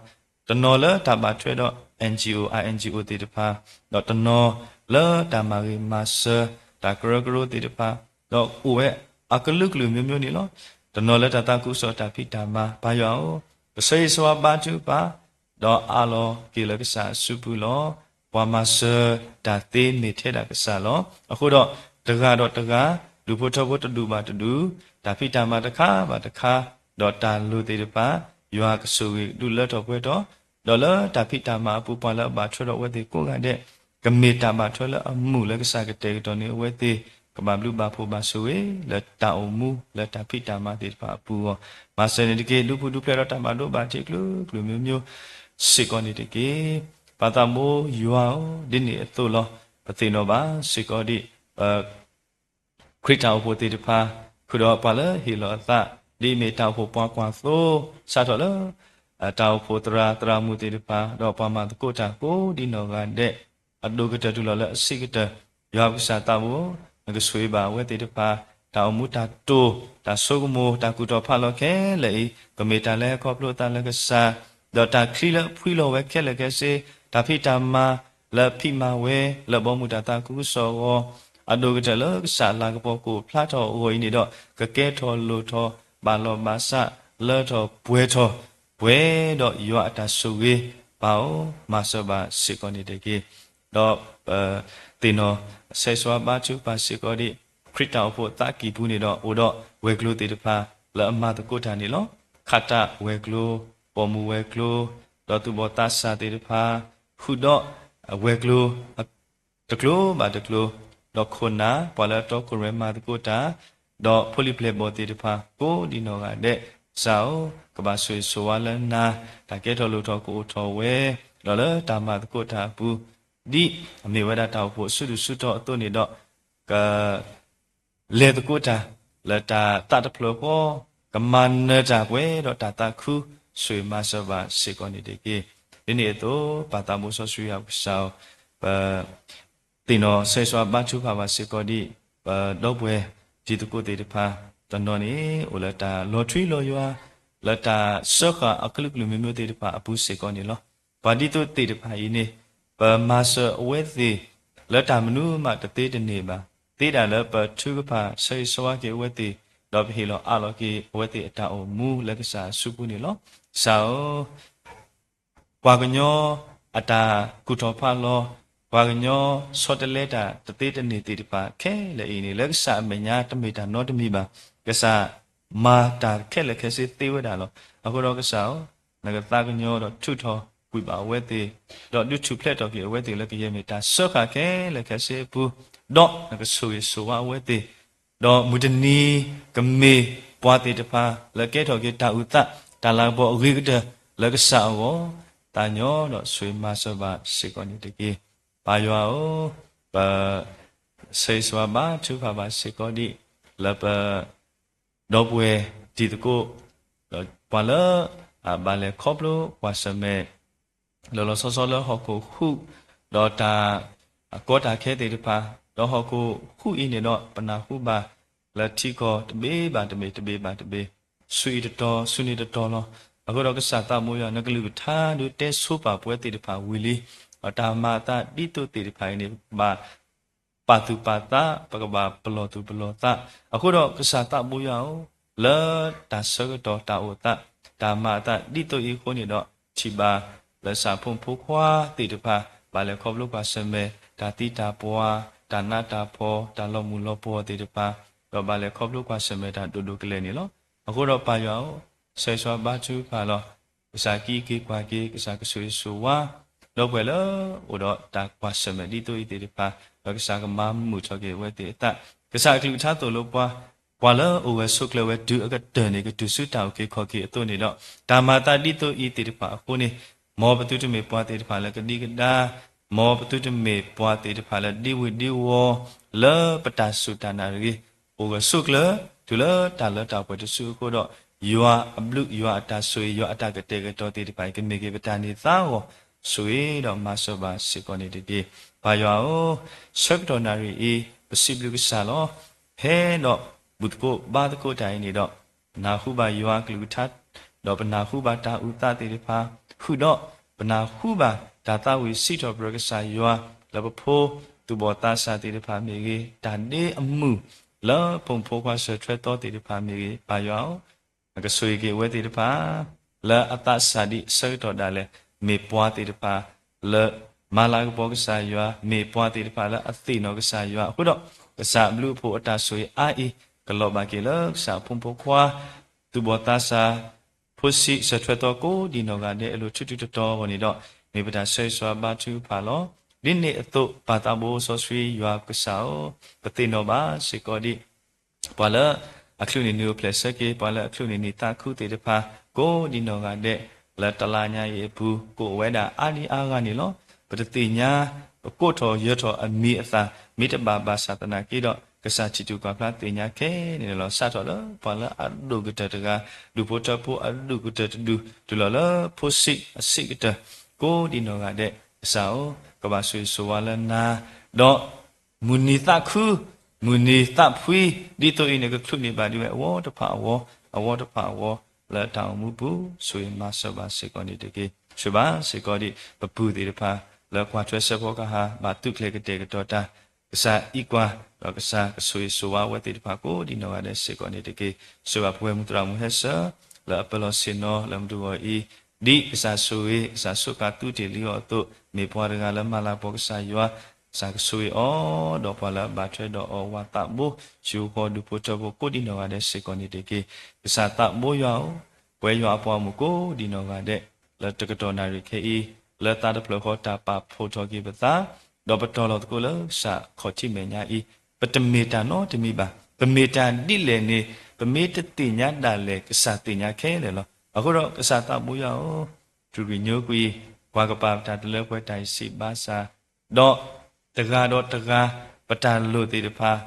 တနီၤလၢတၢ်ဘၣ်ထွဲဒီး N G O, I N G O သ့ၣ်တဖၣ်, ဒီးတနီၤလၢတၢ်မၤဂ့ၤမၤစၢၤ တၢ်ကရၢကရိသ့ၣ်တဖၣ်, ဒီးအိၣ်ဝဲအကလုာ်ကလုာ်မျိုးမျိုးန့ၣ်လီၤ. တနီၤလၢတၢ်သးခုကစီၣ်တၢ်ဖံးတၢ်မၤ, ပၢ်ယွၤဧၢ, ပဆၢဂ့ၤဆၢဝါဘါထုကဖၣ် ဒီးအးလီၤက့ၤလၢကစၢ်အစုပူၤလီၤ. ပှၤမၤစၢၤတၢ်သ့မ့ၢ်ထဲဒၣ်ကစၢ်လီၤ. အဃိဒီးတဂၤဒီးတဂၤ, ဒူၣ်ဖိထၢဖိတဒူၣ်ဘၣ်တဒူၣ်, တၢ်ဖံးတၢ်မၤတခါဘၣ်တခါ, ဒီးတၢ်လိၣ်သ့ၣ်တဖၣ်, ယွၤကဆိၣ်ဂ့ၤဒုးလၢထီၣ်ပှဲၤထီၣ်, ဒီးလၢတၢ်ဖံးတၢ်မၤအပူၤ ပှၤလၢအဘၣ်ထွဲဒီးအဝဲသ့ၣ်ကိးဂၤဒဲး, ကမ့ၢ်တၢ်ဘၣ်ထွဲလၢအမုာ်လၢကစၢ်ကတဲာ်ကတီၤန့ၢ်အဝဲသ့ၣ်, ကဘၣ်ဘျုးဘၣ်ဖှိၣ်ဘၣ်ဆိၣ်ဂ့ၤ လၢတၢ်အိၣ်မူလၢတၢ်ဖံးတၢ်မၤသ့ၣ်တဖၣ်အပူၤအဂီၢ်, မၤစၢၤန့ၣ်တက့ၢ်. ဒူပူၤဒူဖျဲးဒီးတၢ်ဘၣ်ဒိဘၣ်ထံးကျိၤကျိၤမျိုးမျိုးစ့ၢ်ကီးန့ၣ်တက့ၢ်. ပၢ်သးဘိယွၤဧၢ, ဒ်န့ၣ်အသိးလီၤ. ပသ့ၣ်နီၣ်ဘၣ်စ့ၢ်ကီးဒံး ပ ခရံာ်တၢ်အိၣ်ဖှိၣ်သ့ၣ်တဖၣ်, ဃုာ်ဒီးပှၤလၢဟ့ၣ်လီၤအသး, ဒ်အမ့ၢ်တၢ်အိၣ်ဖှိၣ်ပှၤကွၢ်သိ, စးထီၣ်လၢ တၢ်အိၣ်ဖှိၣ်သရၣ်သရၣ်မုၣ်သ့ၣ်တဖၣ်, ဒီးပှၤမၤသကိးတၢ်ကိးဒံးနီၢ်ဂၤဒဲး, အဒိၣ်ကတၢၢ်တုၤလီၤလၢအဆံးကတၢၢ်, ယွၤပကစၢ်သးဘိ, နကဆိၣ်ဂ့ၤဘၣ်အဝဲသ့ၣ်တဖၣ်, တၢ်အိၣ်မူတၢ်တိာ်, တၢ်ဆိကမိၣ်, တၢ်ကူၣ်ထီၣ်ဖးလီၤခဲလၢာ်အံၤ, ကမ့ၢ်တၢ်လၢဟဲခီဖျိအသးလၢကစၢ်, ဒီးတၢ်ချံလၢအဖှံလီၤဝဲခဲလၢာ်ခဲဆ့, တၢ်ဖံးတၢ်မၤလၢအဖံးမၤဝဲ လၢဘီမုၢ်တၢ်သးခုကစီၣ်အဂီၢ်, အဒိၣ်ကတၢၢ်လၢကစၢ်အလၤကပီၤကအိၣ်ဖျါထီၣ်အဂီၢ်အံၤန့ၣ်ဒီး, ကကဲထီၣ်လိၣ်ထီၣ်ဘၣ်လီၤဘၣ်စး လၢထီၣ်ပှဲၤထီၣ်ပှဲၤဒီးယွၤအတၢ်ဆိၣ်ဂ့ၤ, ပၢ်ဧၢ, မၤစၢၤဘၣ်စ့ၢ်ကီးန့ၣ်တက့ၢ်. ဒီးပသ့ၣ်နီၣ်ဆၢဂ့ၤဆၢဝါဘါထုကဖၣ်စ့ၢ်ကီးဒံး, ခရံာ်တၢ်အိၣ်ဖှိၣ်သးကံၢ်ပူၤန့ၣ်ဒီး အိၣ်ဒီးဝဲၤကျိၤသ့ၣ်တဖၣ်လၢအမၤသကိးတၢ်န့ၣ်လီၤ. ခးတၢ်ဝဲၤကျိၤ, ပိာ်မုၣ်ဝဲၤကျိၤ, ဒီးသူၣ်ဘီၣ်သးစၢ်သ့ၣ်တဖၣ်, ဃုာ်ဒီးဝဲၤကျိၤ တကျိၤဘၣ်တကျိၤ, ဒီးခိၣ်နၢ် ပှၤလၢအတီခိၣ်ရိၣ်မဲမၤသကိးတၢ်, ဒီးဖိလံၤပျဲၢ်ဘီၣ်သ့ၣ်တဖၣ် ကိးဒံးနီၢ်ဂၤဒဲး, ကစၢ်ဧၢ, ကဘၣ်ဆိၣ်ဂ့ၤဆိၣ်ဝါလၢနၤ, တၢ်ကဲထီၣ်လိၣ်ထီၣ်ကအိၣ်ထီၣ်ဝဲ, ဒီးလၢတၢ်မၤသကိးတၢ်အပူၤ, ဒ်အမ့ၢ်ဝဲဒၣ်တၢ်အိၣ်ဖှိၣ်ဆူၣ်ဒူၣ်ဆူၣ်တီၤအသိးန့ၣ်ဒီး, က လဲၤသကိးတၢ်လၢတၢ်သးတဖျၢၣ်ဃီ, ကမၤနၢၤတၢ်ပှဲၤဒီးတၢ်သးခု, ဆိၣ်ဂ့ၤမၤစၢၤဘၣ်စ့ၢ်ကီးန့ၣ်တက့ၢ်. ဒ်န့ၣ်အသိး ပၢ်သးဘိစီဆှံယွၤပကစၢ်ဧၢ, ပသ့ၣ်နီၣ်ဆၢဂ့ၤဆၢဝါဘါထုကဖၣ်ဘၣ်စ့ၢ်ကီးဒံး, ပဒီပုၢ်ဝဲၢ်တံၤသကိးသ့ၣ်တဖၣ်, တနီၤန့ၣ် အိၣ်လၢတၢ်လီၤထွံလီၤယွၤ, လၢတၢ်စၢဃာ်အကလုာ်ကလုာ်မျိုးမျိုးသ့ၣ်တဖၣ်အပူၤစ့ၢ်ကီးန့ၣ်လီၤ. ပှၤဒ်သိးသ့ၣ်တဖၣ်အံၤန့ၣ်, ပမၤစၢၤအဝဲသ့ၣ် လၢတၢ်မနုၤမးတသ့တန့ၢ်ဘၣ်, သ့ဒၣ်လၢပထုကဖၣ်ဆၢဂ့ၤဆၢဝါက့ၤအဝဲသ့ၣ်, ဒီးပဟ့ၣ်လီၤအးလီၤက့ၤအဝဲသ့ၣ်အတၢ်အိၣ်မူလၢကစၢ်အစုပူၤန့ၣ်လီၤ. ကစၢ်ဧၢ, ပှၤကညီအတၢ်ကူၣ်ထီၣ်ဖးလီၤ, ပှၤကညီဆီတလဲတၢ်တသ့တန့ၢ်သ့ၣ်တဖၣ်ခဲလၢာ်အံၤန့ၣ် လၢကစၢ်အမဲာ်ညါတမ့ၢ်တၢ်နီတမံၤဘၣ်. ကစၢ်မၤတၢ်ခဲလၢာ်ခဲဆ့သ့ဝဲဒၣ်လီၤ. အဃိဒီးကစၢ်ဧၢ, နကသးကညီၤဒီးထုးထီၣ်ကွံာ်ဘၣ်အဝဲသ့ၣ်, ဒီးဒုးထူၣ်ဖျဲးထီၣ်က့ၤအဝဲသ့ၣ်လၢကယဲၢ်မ့ၢ်တၢ်စၢဃာ်ခဲလၢာ်ခဲဆ့အပူၤ, ဒီးနကဆိၣ်ဂ့ၤဆိၣ်ဝါအဝဲသ့ၣ်, ဒီးမုၢ်တနံၤကမ့ၢ်ပှၤသ့ၣ်တဖၣ်လၢကဲထီၣ်က့ၤတၢ်အုၣ်သး, တၢ်လၤကပီၤအဂ့ၤကတၢၢ်လၢကစၢ်အဂီၢ်, သးညီဒီးဆိၣ်ဂ့ၤမၤစၢၤဘၣ်စ့ၢ်ကီးန့ၣ်တက့ၢ်. ပၢ်ယွၤဧၢ, ပ ဆၢဂ့ၤဆၢဝါဘါထုကဖၣ်ဘၣ်စ့ၢ်ကီးဒံး လၢပ ဒီပုၢ်ဝဲၢ်တံၤသကိး ဒီးပှၤလၢ အဘၣ်လဲၤခီဖျိကွၢ်ဆၢၣ်မဲာ် လီၤလီၤဆီဆီလၢဟီၣ်ခိၣ်ဟူး ဒီးတၢ် အကီတၢ်ခဲသ့ၣ်တဖၣ်, ဒီးဟီၣ်ခိၣ်ဟူးအံၤန့ၣ်ဒီး ပနၢ်ဟူဘၣ်လၢထံကီၢ်တဘ့ၣ်ဘၣ်တဘ့ၣ် တဘ့ၣ်ဘၣ်တဘ့ၣ်, ဆူအံၤတတီၤ ဆူန့ၣ်တတီၤလီၤ. အဃိဒီးကစၢ်သးဘိယွၤ နကလုၢ်ကထါဒုးတဲဆိပာ်ပှၤသ့ၣ်တဖၣ်ဝံၤလံ, ဒီးတၢ်မၤအသးဒ်သိးသ့ၣ်တဖၣ်အံၤန့ၣ် ပကဘၣ် ပာ်သူၣ်ပာ်သး, ပကဘၣ်ပလီၢ်သူၣ်ပလီၢ်သး. အဃိဒီးကစၢ်သးဘိယွၤဧၢ, လၢတၢ်ဆၢကတီၢ်တၢ်အိၣ်သး တၢ်မၤအသးဒ်သိးအံၤအဃိန့ၣ်ဒီး ထံၣ်ဘၣ်လၢဆၣ်ဖိမုၣ်ဖိခွါသ့ၣ်တဖၣ် ဘၣ်လဲၤခီဖျိကွၢ်ဆၢၣ်မဲာ် တၢ်သံတၢ်ပှၢ်, တၢ်နးတၢ်ဖှီၣ်, တၢ်လီၤမုၢ်လီၤပှီၢ်သ့ၣ်တဖၣ်, ဒီးဘၣ်လဲၤခီဖျိကွၢ်ဆၢၣ်မဲာ်တၢ်ဒိၣ်ဒိၣ်ကလဲာ်န့ၣ်လီၤ. အဃိဒီးပၢ်ယွၤဧၢ, ဆၢဂ့ၤဆၢဝါဘါထုကဖၣ်လီၤ. ကစၢ်ကံက့ၤကွၢ်က့ၤ, ကစၢ်ကဆိၣ်ဂ့ၤဆိၣ်ဝါ ဒီပုၢ်ဝဲၢ်လၢအိၣ်ဒီးတၢ်ကွၢ်ဆၢၣ်မဲာ်ဒ်သိးအံၤသ့ၣ်တဖၣ်, ဒီးကစၢ်ကမၤမုာ်ထီၣ်က့ၤအဝဲသ့ၣ်အသး, ကစၢ်အကလုၢ်ကထါသိၣ်လိပှၤ, ပှၤလၢအိၣ်ဂၢၢ်ဆိးကျၢၤဝဲတုၤအကတၢၢ်န့ၣ် ကတုၤဆူတၢ်အုၣ်က့ၤခီၣ်က့ၤအသိးန့ၣ်ဒီး, တၢ်မၤအသးဒ်သိးအံၤသ့ၣ်တဖၣ်အဃိန့ၣ်, မ်ပသုတမ့ၢ်ပှၤသ့ၣ်တဖၣ်လၢကဒံကဒါ, မ်ပသုတမ့ၢ်ပှၤသ့ၣ်တဖၣ်လၢဒံဝုၤဒံဝီၤ လၢပတၢ်စူၢ်တၢ်နာ်တဂ့ၤ, အိၣ်ဂၢၢ်ဆိးကျၢၤ တုၤလၢတၢ်လၢတၢ်ပှဲၤတစုအဃိဒီး, ယွၤအဘျုးယွၤအတၢ်ဆိၣ်ဂ့ၤ ယွၤအတၢ်ကတဲာ်ကတီၤသ့ၣ်တဖၣ်အံၤ ကမ့ၢ်က့ၤပတၢ်န့ၢ်သါအဂီၢ်, ဆိၣ်ဂ့ၤဒီးမၤစၢၤဘၣ်စ့ၢ်ကီးန့ၣ်တက့ၢ်. ပၢ်ယွၤဧၢ, ဆၢကတီၢ်နၣ်ရံၣ်အံၤ ပစံးဘျုးကစၢ်လီၤ. ဖဲဒီးဘူၣ်သကိးဘါသကိးတၢ်အံၤန့ၣ်ဒီး, ပနၢ်ဟူဘၣ်ယွၤအကလုၢ်ကထါ, ဒီးပနၢ်ဟူဘၣ်တၢ်အုၣ်သးသ့ၣ်တဖၣ်, ဃုာ်ဒီးပနၢ်ဟူဘၣ်တၢ်သးဝံၣ်စံးထီၣ်ပတြၢၤကစၢ်ယွၤ လၢပဖိသူၣ်ဘီၣ်သးစၢ်သ့ၣ်တဖၣ်မ့ၢ်ဂ့ၤ, တၢ်ဒ့အမုၢ်လၢဖိမုၣ်ဖိခွါစၢၤထွဲသီသ့ၣ်တဖၣ်မ့ၢ်ဂ့ၤ, ပၢ်ယွၤဧၢ, နကဆိၣ်ဂ့ၤက့ၤအဝဲသ့ၣ်တဖၣ် လၢအသးစၢ်ဒံးအဆၢကတီၢ်ဒၣ်လဲာ်, မ့ၢ်ပှၤသ့ၣ်တဖၣ်လၢ မၤလၤကပီၤကစၢ်ယွၤ, မ့ၢ်ပှၤသ့ၣ်တဖၣ်လၢအသ့ၣ်နီၣ်ကစၢ်ယွၤအဃိဒီး, ကစၢ်အဘျုးအဖှိၣ်အတၢ်ဆိၣ်ဂ့ၤအါအံၤ ကလီၤဘၣ်က့ၤလၢကစၢ်အဖိမုၣ်ဖိခွါ သူၣ်ဘီၣ်သးစၢ် ဖိဆံးစၢၤထွဲသီကိးဒံးနီၢ်ဂၤဒဲးအလိၤ ထူထူတီတီအဂီၢ်န့ၣ်ဒီး, မ့ၢ်ပတၢ်ဆၢဂ့ၤဆၢဝါဘါထုကဖၣ်လီၤ. ဒ်န့ၣ်အသိး ပၢ်သးဘိစီဆှံယွၤပကစၢ်ဧၢ, ပသ့ၣ်နီၣ်ဘၣ်စ့ၢ်ကီးဒံး ပှၤလၢအချုးန့ၢ်နံၤအိၣ်ဖျဲၣ်ဆၢက့ၤ, ပှၤလၢအချုးန့ၢ်နံၤသးခုသ့ၣ်တဖၣ် ကိးဒံးနီၢ်ဂၤဒဲး လၢတလါညါအံၤအပူၤ ကအိၣ်ဝဲဒၣ်အါဒံအါဂၤန့ၣ်လီၤ. ပတသ့ၣ်ညါ ပကိးထီၣ်ယၢၤထီၣ်အမံၤအသၣ် မ့ၢ်တဘၣ်ဘၣ်ဆၣ်သနာ်က့ဒီး, ကစၢ်ထံၣ်တူၢ်ကွၢ်ဖျါသ့ၣ်ညါခဲန့ၣ်လီၤ. စးထီၣ်လၢပှၤလၢအဒိၣ်ကတၢၢ်တဂၤ, ဒူၣ်ဖိထၢဖိအဒူၣ်ကတၢၢ်တဒူၣ်, တုၤလီၤလၢဖိဆံးအဆံးကတၢၢ် ကိးဒံးနီၢ်ဂၤဒဲး, ကစၢ်ဧၢ, ကဘၣ်ဆိၣ်ဂ့ၤဆိၣ်ဝါလၢနၤ, ဒီး မုၢ်နံၤသးခု, မုၢ်နံၤသးဖှံ, ဒ်သိးအံၤန့ၣ် ကချုးန့ၢ်ဘၣ်ဒံးဝဲအဝီတဖၣ်အဝီ, အဝီတဖၣ်အဝီ, လၢတၢ်အိၣ်မူပူၤ ဆိၣ်ဂ့ၤမၤစၢၤဘၣ်စ့ၢ်ကီးန့ၣ်တက့ၢ်. ဆိၣ်ဂ့ၤဘၣ်စ့ၢ်ကီးဒံး ပပုၢ်သ့ၣ်တဖၣ် လၢကွၢ်ထွဲစဲးဖီကဟၣ် ဘၣ်သုးကျဲၤကတဲာ်ကတီၤတၢ်, ကစၢ်အံးကွၢ်, ဒီးကစၢ်ကဆိၣ်ဂ့ၤဆိၣ်ဝါဝဲသ့ၣ်တဖၣ်ကိးဒံးနီၢ်ဂၤဒဲးစ့ၢ်ကီးန့ၣ်တက့ၢ်. ဆိၣ်ဂ့ၤဘၣ်ပဝဲမုၢ်သရၣ်မုၢ်ဟဲဆၢ လၢအပၢၤလီၢ်ဆ့ၣ်နီၤလၢမုၢ်တဂီၤအံၤ, ဒ်ကစၢ်ဆိၣ်ဂ့ၤ ကစၢ်ဆိးကါသုတ့ၢ်လံအီၤအသိး, မ့ၢ်ပှၤတဂၤလၢမၤလၤကပီၤကစၢ်ယွၤ, ကစၢ်ကဆိၣ်ဂ့ၤအီၤ, ဒီးပှၤလၢအဘၣ်ထွဲဒီးအီၤ ဝၤသးဘိ, ဆံးဖိဃီဒူၣ်ဖိထၢဖိကိးဒံးနီၢ်ဂၤဒဲးစ့ၢ်ကီးန့ၣ်တက့ၢ်. ကစၢ်သးဘိယွၤဧၢ, ပဝဲယွၤအပှၤဂီၢ်မုၢ်ကိးဒံးနီၢ်ဂၤဒဲး, လၢတကတီၢ်နၣ်ရံၣ်ခဲအံၤ, လၢသးတဖျၢၣ်ဃီတၢ်ပာ်ဖှိၣ်ထီၣ်က့ၤပသး, ဒီးပတီၢ်လီၤသကိးလၢကစၢ်ခီၣ်ထံးမဲာ်ညါအံၤ, ပတမ့ၢ်တၢ်နီတမံၤဘၣ်. ပမ့ၢ်တၢ်ဒ်လဲၣ်န့ၣ်, ပမ့ၢ်တသ့ၣ်ညါဒၣ်လဲာ် ကစၢ်သ့ၣ်ညါခဲလၢာ်လီၤ. အဃိဒီးကစၢ်သးဘိယွၤဧၢ, တြူၢ်ကွံာ်ညိကွံာ်, ကွၢ်ကပၤပတၢ်တလၢပှဲၤတၢ်အံၤစံးဘါစၢ်, ဒီးတဂၤဒီးတဂၤ, ပတၢ်လိၣ်သ့ၣ်တဖၣ်,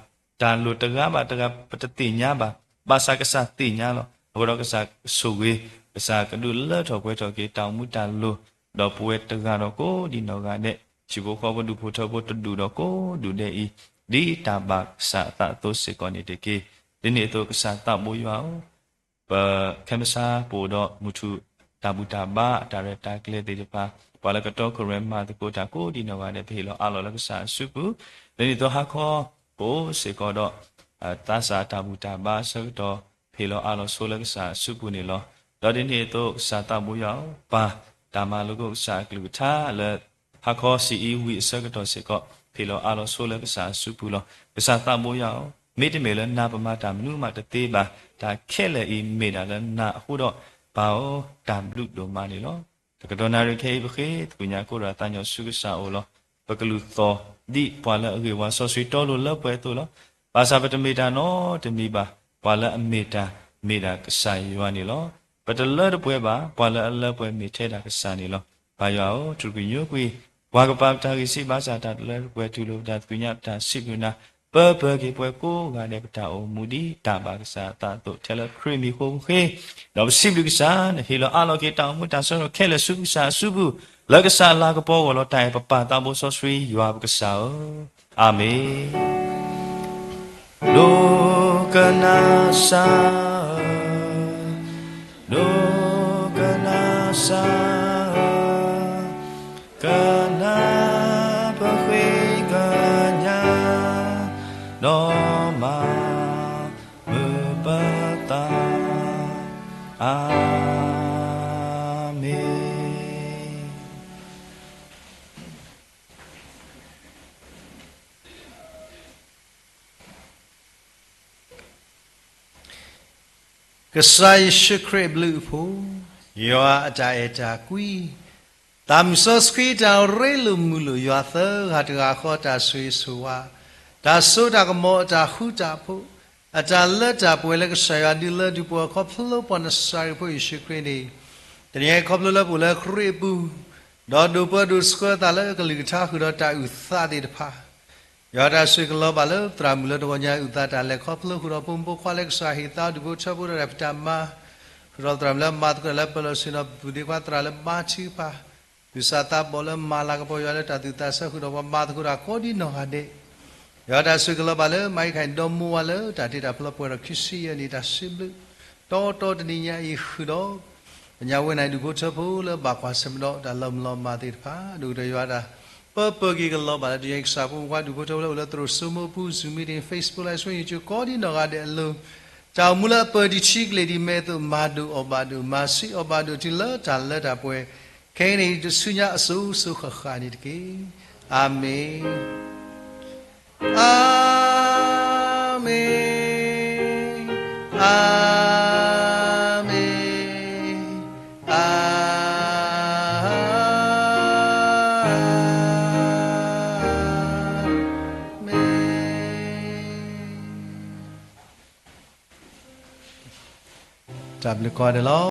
တၢ်လိၣ်တဂၤဘၣ်တဂၤ ပတသ့ၣ်ညါဘၣ်, ဘၣ်ဆၣ်ကစၢ်သ့ၣ်ညါလီၤ. အဃိဒီးကစၢ်ဆိၣ်ဂ့ၤ, ကစၢ်ကဒုးလၢထီၣ်ပှဲၤထီၣ်က့ၤ တၢ်အိၣ်မူတၢ်လိၣ်, ဒီးပဝဲတဂၤဒီးကိးဒံးနီၢ်ဂၤဒဲး, ဆံးဖိဃီဖိဒူၣ်ဖိထၢဖိတဒူၣ်ဒီးကိးဒူၣ်ဒဲးအံၤ, ဒ်တၢ်ဘၣ်ကစၢ်အသးအသိးစ့ၢ်ကီးန့ၣ်တက့ၢ်. ဒ်န့ၣ်အသိးကစၢ်သးဘိယွၤဧၢ, ပခဲမုၢ်ဆါပအိၣ်ဒီးမုၢ်ထူၣ်တၢ်ဘူၣ်တၢ်ဘါအတၢ်ရဲၣ်တၢ်ကျဲၤသ့ၣ်တဖၣ်, ပှၤလၢကတီခိၣ်ရိၣ်မဲမၤသကိးတၢ်ကိးဒံးနီၢ်ဂၤဒဲး ပဟ့ၣ်လီၤအးလီၤလၢကစၢ်အစုပူၤ, ဒ်န့ၣ်အသိးဟါခီ, ပအိၣ်စ့ၢ်ကီးဒီး သးစၢ်အတၢ်ဘူၣ်တၢ်ဘါအဆၢကတီၢ် ပဟ့ၣ်လီၤအးလီၤဆိလၢကစၢ်အစုပူၤန့ၣ်လီၤ. ဒီးဒ်န့ၣ်အသိးကစၢ်သးဘိယွၤဧၢ, ပၢ်တၢ်မၤလိာ်ကိးကစၢ်အကလုၢ်ကထါလၢ ဟါခီဆံးအံၤဝံၤအဆၢကတီၢ်စ့ၢ်ကီး ပဟ့ၣ်လီၤအးလီၤဆိလၢကစၢ်အစုပူၤလီၤ. ကစၢ်သးဘိယွၤဧၢ, မ့တမ့ၢ်လၢနၤပမၤတၢ်မနုၤမးတသ့ဘၣ်, တၢ်ခဲလၢာ်အံၤမ့ၢ်ဒၣ်လၢနၤအဃိဒီး, ပၢ်ဧၢ, တၢ်ဘျုးဒိၣ်မးန့ၣ်လီၤ. တကတီၢ်နၣ်ရံၣ်ခဲအံၤ ပဃ့သကွံၢ်ညါကိးဒီးသးညီဆူကစၢ်အအိၣ်လီၤ. ပကလူးသီၣ်ဒ်ပှၤလၢအဂ့ၢ်ဝီစီဆှံတီလိၤလၢပှဲၤအသိးလီၤ. ဘၣ်ဆၣ်ပတမ့ၢ်တၢ်နီတမံၤဘၣ်, ပှၤလၢအမ့ၢ်တၢ်မ့ၢ်ဒၣ်ကစၢ်ယွၤန့ၣ်လီၤ. ပတလၢတပှဲၤဘၣ်, ပှၤလၢအလၢပှဲၤမ့ၢ်ထဲဒၣ်ကစၢ်န့ၣ်လီၤ. ပၢ်ယွၤဧၢ, တြူၢ်ကညိကွံာ် ပှၤကပာ်ပတၢ်ဂံၢ်စၢ်ဘါစၢ်တၢ်တလၢတပှဲၤ တူၢ်လိာ်ပတၢ်သးကညီၤ ပတၢ်စံးဘျုးနၤ, ပၢပၢၤက့ၤပှၤကိးဂၤဒဲး ပတၢ်အိၣ်မူဒ်တၢ်ဘၣ်ကစၢ်အသးအသိး ထဲလၢခရံာ်မံၤအဃိ ပဃ့, ဒီးပစံးဘျုးကစၢ် နဟ့ၣ်လီၤအးလီၤက့ၤတၢ်အိၣ်မူတၢ်ဆၢကတီၢ်ခဲလၢာ်ဆူကစၢ်အစုပူၤ, လၢကစၢ်အလၤကပီၤဂီၢ်လီၤတၢ်အံၤ ပပၢ်သးဘိစီဆှံယွၤပကစၢ်ဧၢ, အၤမ့ၣ်. ဒိကနၣ်စၢ်ဧၢ, ဒိကနၣ်စၢ်ဧၢ, ကနၣ်ပဃ့ကညး, ဒီးမၤမုာ်ပသး, အၤမ့ၣ်. ကစၢ်ယ့ၣ်ၡူးခရံာ်အဘျုးအဖှိၣ်, ယွၤအတၢ်အဲၣ်တၢ်ကွံ, သးမုၢ်စီဆှံတၢ်ရ့လိာ်မုာ်လိာ် ယွၤသၢဂၤတဂၤဃီတၢ်ဆိၣ်ဂ့ၤဆိၣ်ဝါ, တၢ်စိတၢ်ကမီၤအတၢ်ဃူတၢ်ဖိး, အတၢ်လၢတၢ်ပှဲၤလၢကစၢ်ယွၤဒုးလၢဒုးပှဲၤခီဖျိပှၤနစၤရ့းဖိယ့ၣ်ၡူးခရံာ်န့ၣ်, တနံၤအံၤခီဖျိလၢပအိၣ်လၢခရံာ်အပူၤ, ဒီးဒိးပၢဒိးဆှၢသးလၢကလုၢ်ကထါဃုာ်ဒီးတၢ်အုၣ်သးသ့ၣ်တဖၣ် ယွၤတၢ်ဆိၣ်ဂ့ၤကလီၤဘၣ်လၢသရၣ်မုၣ်လၢတဂီၤညါအုၣ်သးတၢ်လဲၤခီဖျိဃုာ်ဒီးဖိမုၣ်ဖိခွါလၢကစၢ်ဟ့ၣ်သါဒူၣ်ဖိထၢဖိဒီးတၢ်ဖံးတၢ်မၤ, ဃုာ်ဒီးသရၣ်မုၣ်လၢမၤသကိးတၢ်လၢပၢၤလီၢ်ဆ့ၣ်နီၤ ပပုၢ်ဒ့ခွါသရၣ်လၢဘါထုကဖၣ်, သူၣ်စၢ်သးဘီၣ်လၢမၤလၤကပီၤယွၤလၢတၢ်သူၣ်သးဆၢဃုာ်ဒီးပှၤမၤသကိးတၢ်ကိးဒံနီၢ်ဂၤဒဲး, ယွၤတၢ်ဆိၣ်ဂ့ၤကလီၤဘၣ်လၢမၤအံၤခါအံၤဒီမါဝၤလၢတၢ်တ့တၢ်ဖျီပှဲၤဒီးခံဆံယဲၢ်နံၣ်တၢ်စံးဘျုး, တီတီတနံၤညါအံၤဃုာ်ဒီး ပညၣ်ဝဲနၤဒူၣ်ဖိထၢဖိလၢဘၣ်ကွၢ်ဆၢၣ်မဲာ်ဒီးတၢ်လီၤမုၢ်လီၤမၤသ့ၣ်တဖၣ်, ဒိၣ်ကတၢၢ်ယွၤတၢ်ပၢပၢၤက့ၤကလီၤဘၣ်လၢတယဲၢ်ကစၢ်ဖိမုၣ်ဖိခွါဒူၣ်ဖိထၢဖိလၢအိၣ်လၢသရိာ်စိမိၢ်ပူၤ Zoom meeting, Facebook Live Stream, YouTube ကိးဒံနီၢ်ဂၤဒဲးအလိၤ, တၢ်အိၣ်မူလၢအပၢၤတံၢ်ထံကလ့ၢ်ဒ်မဲာ်အသိး မၤဒိၣ်အီၣ်ဘၣ်ဒိၣ် မၤဆံးအီၣ်ဘၣ်ဒိၣ်တုၤလၢတၢ်လၢတၢ်ပှဲၤ, ခဲအံၤန့ၣ်တဆူညါအစိၤစိၤဃၣ်ဃၣ်န့ၣ်တက့ၢ်. အၤမ့ၣ်. အၤမ့ၣ်, အၤမ့ၣ်, အၤမ့ၣ်. တၢ်ဘျုးကိးဂၤဒဲးလီၤ.